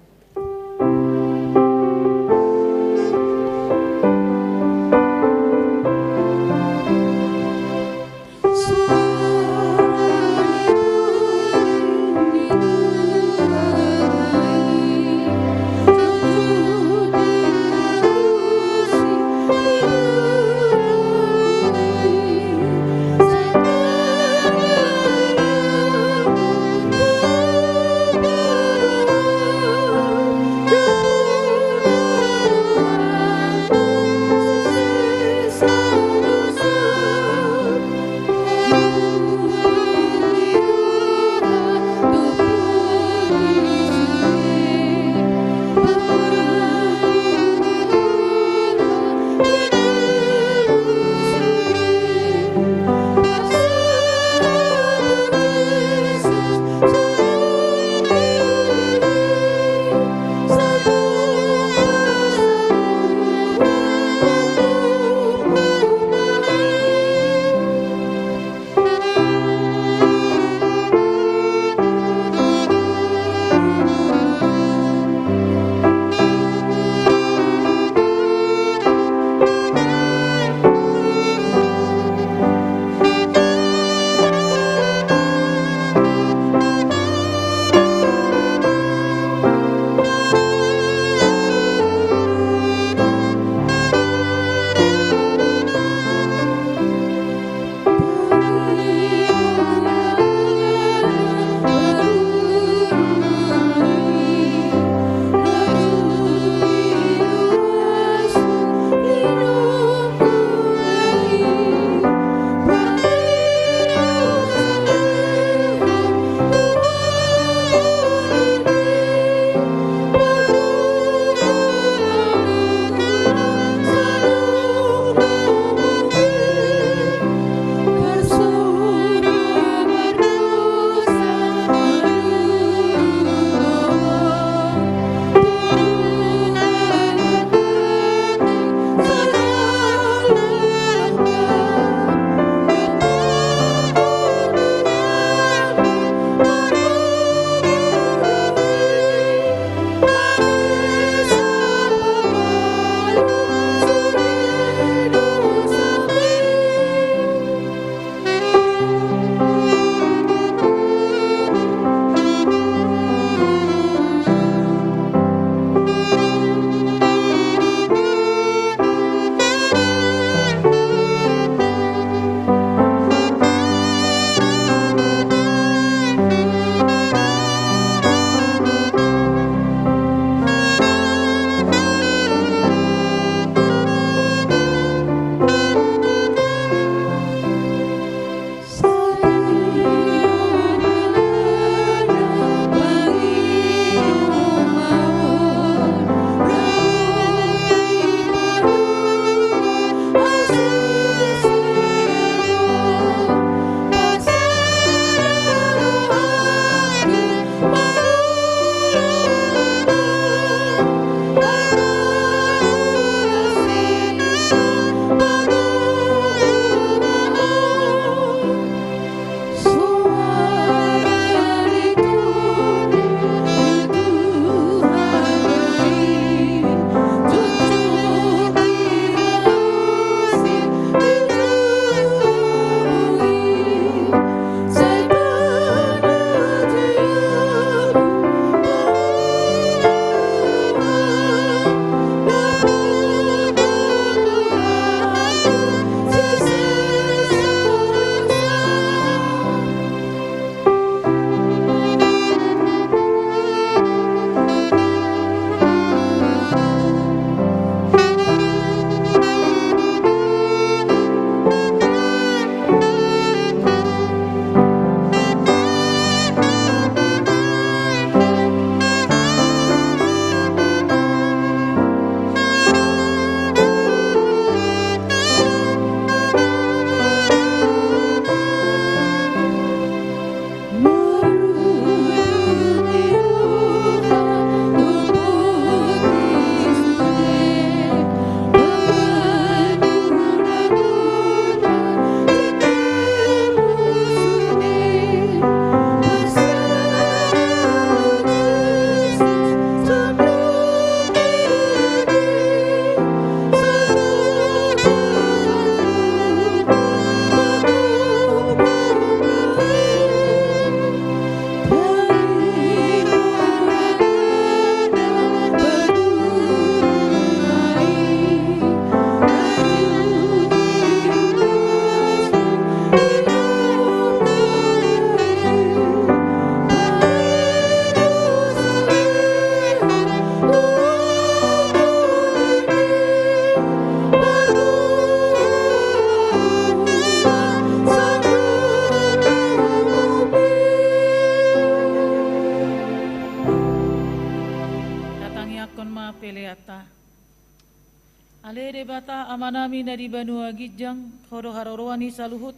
Ale Debata Amanami na di banua ginjang, Ho do haroroan ni saluhut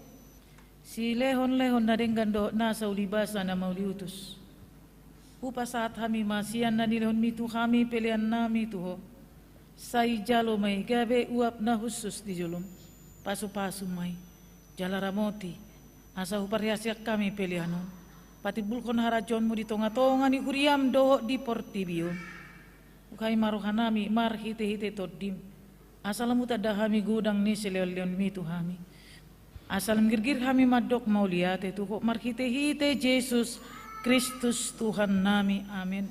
silehonlehon na denggan dohot nasa ulibasa na mauliutus. Hupasahat hami ma sian na nilehonMi tu hami peleannami tu Ho. Sai jalo ma i gabe uap na hushus di jolom. Pasupasu ma i jala ramoti, asa huparhaseang hami pelean on. Patimbulhon harajaonMu di tongatonga ni huriaM dohot di portibi on. Buhai ma rohanami marhitehite TondiM, asa lam hutanda hami godang ni silehonlehonMi tu hami. Asa lam girgir hami mandok mauliate tu Ho marhitehite Jesus Kristus Tuhannami. Amen.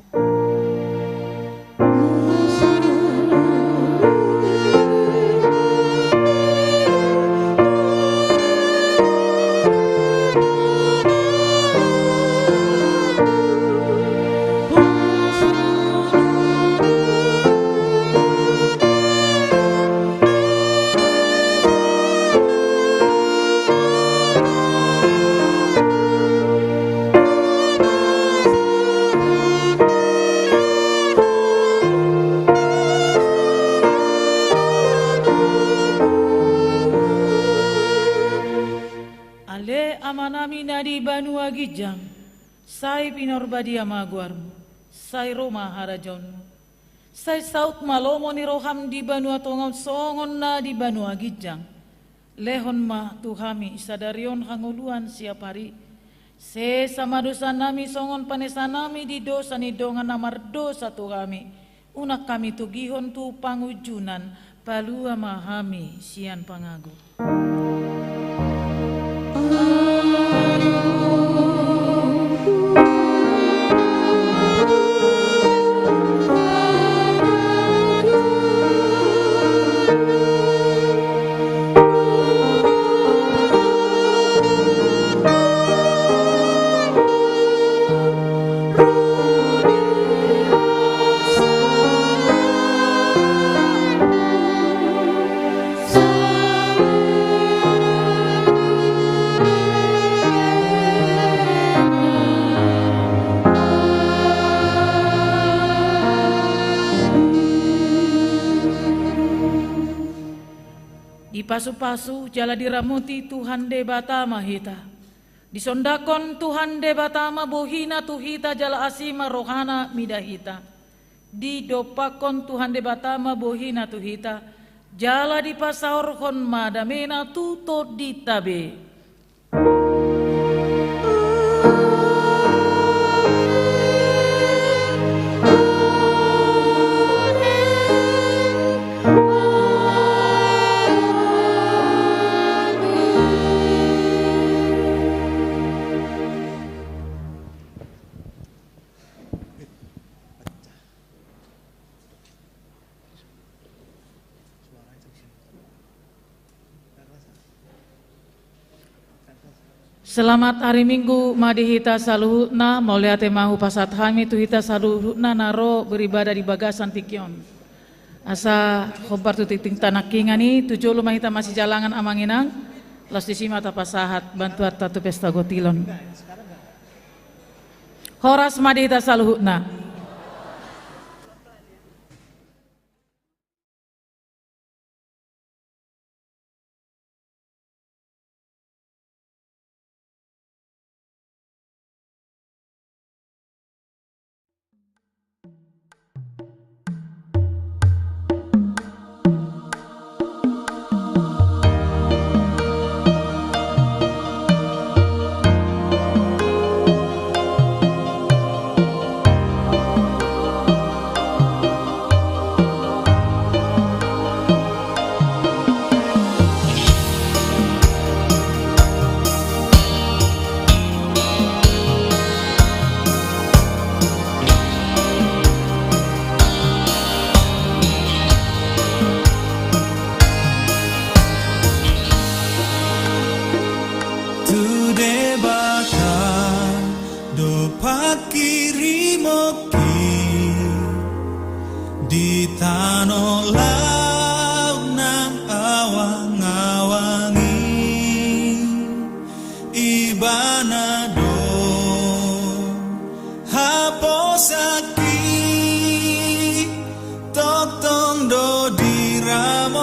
Ale Amanami na di banua ginjang, sai pinarbadia ma goarMu, sai ro ma harajaonMu. Sai saut ma lomo ni rohaM di banua tonga on songon na di banua ginjang. Lehon ma tu hami sadari on hangoluan siapari. Sesa ma dosanami songon panesanami di dosa ni dongan na mardosa tu hami. Unang hami togihon tu pangunjunan, palua ma hami sian pangago. Dipasupasu jala diramoti Tuhan Debata ma hita. Disondangkon Tuhan Debata ma bohiNa tu hita jala asi ma rohaNa mida hita. Didompakkon Tuhan Debata ma bohiNa tu hita, jala dipasaorhon ma dameNa tu tondinta be. Selamat hari Minggu ma di hita saluhutna, mauliate ma hupasahat hami tu hita saluhutna na ro beribadah di bagasan tingki on. Asa hombar tu tingting tanangkingan i, tu jolo ma hita masijalangan amang inang, laos disi ma tapasahat bantuanta tu pesta gotilon. Horas ma di hita saluhutna. Tu Debata do pangkirimon i di tano laut nang awangawang i. Ibana do haposanki, tongtong do diramoti.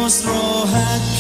Rohangku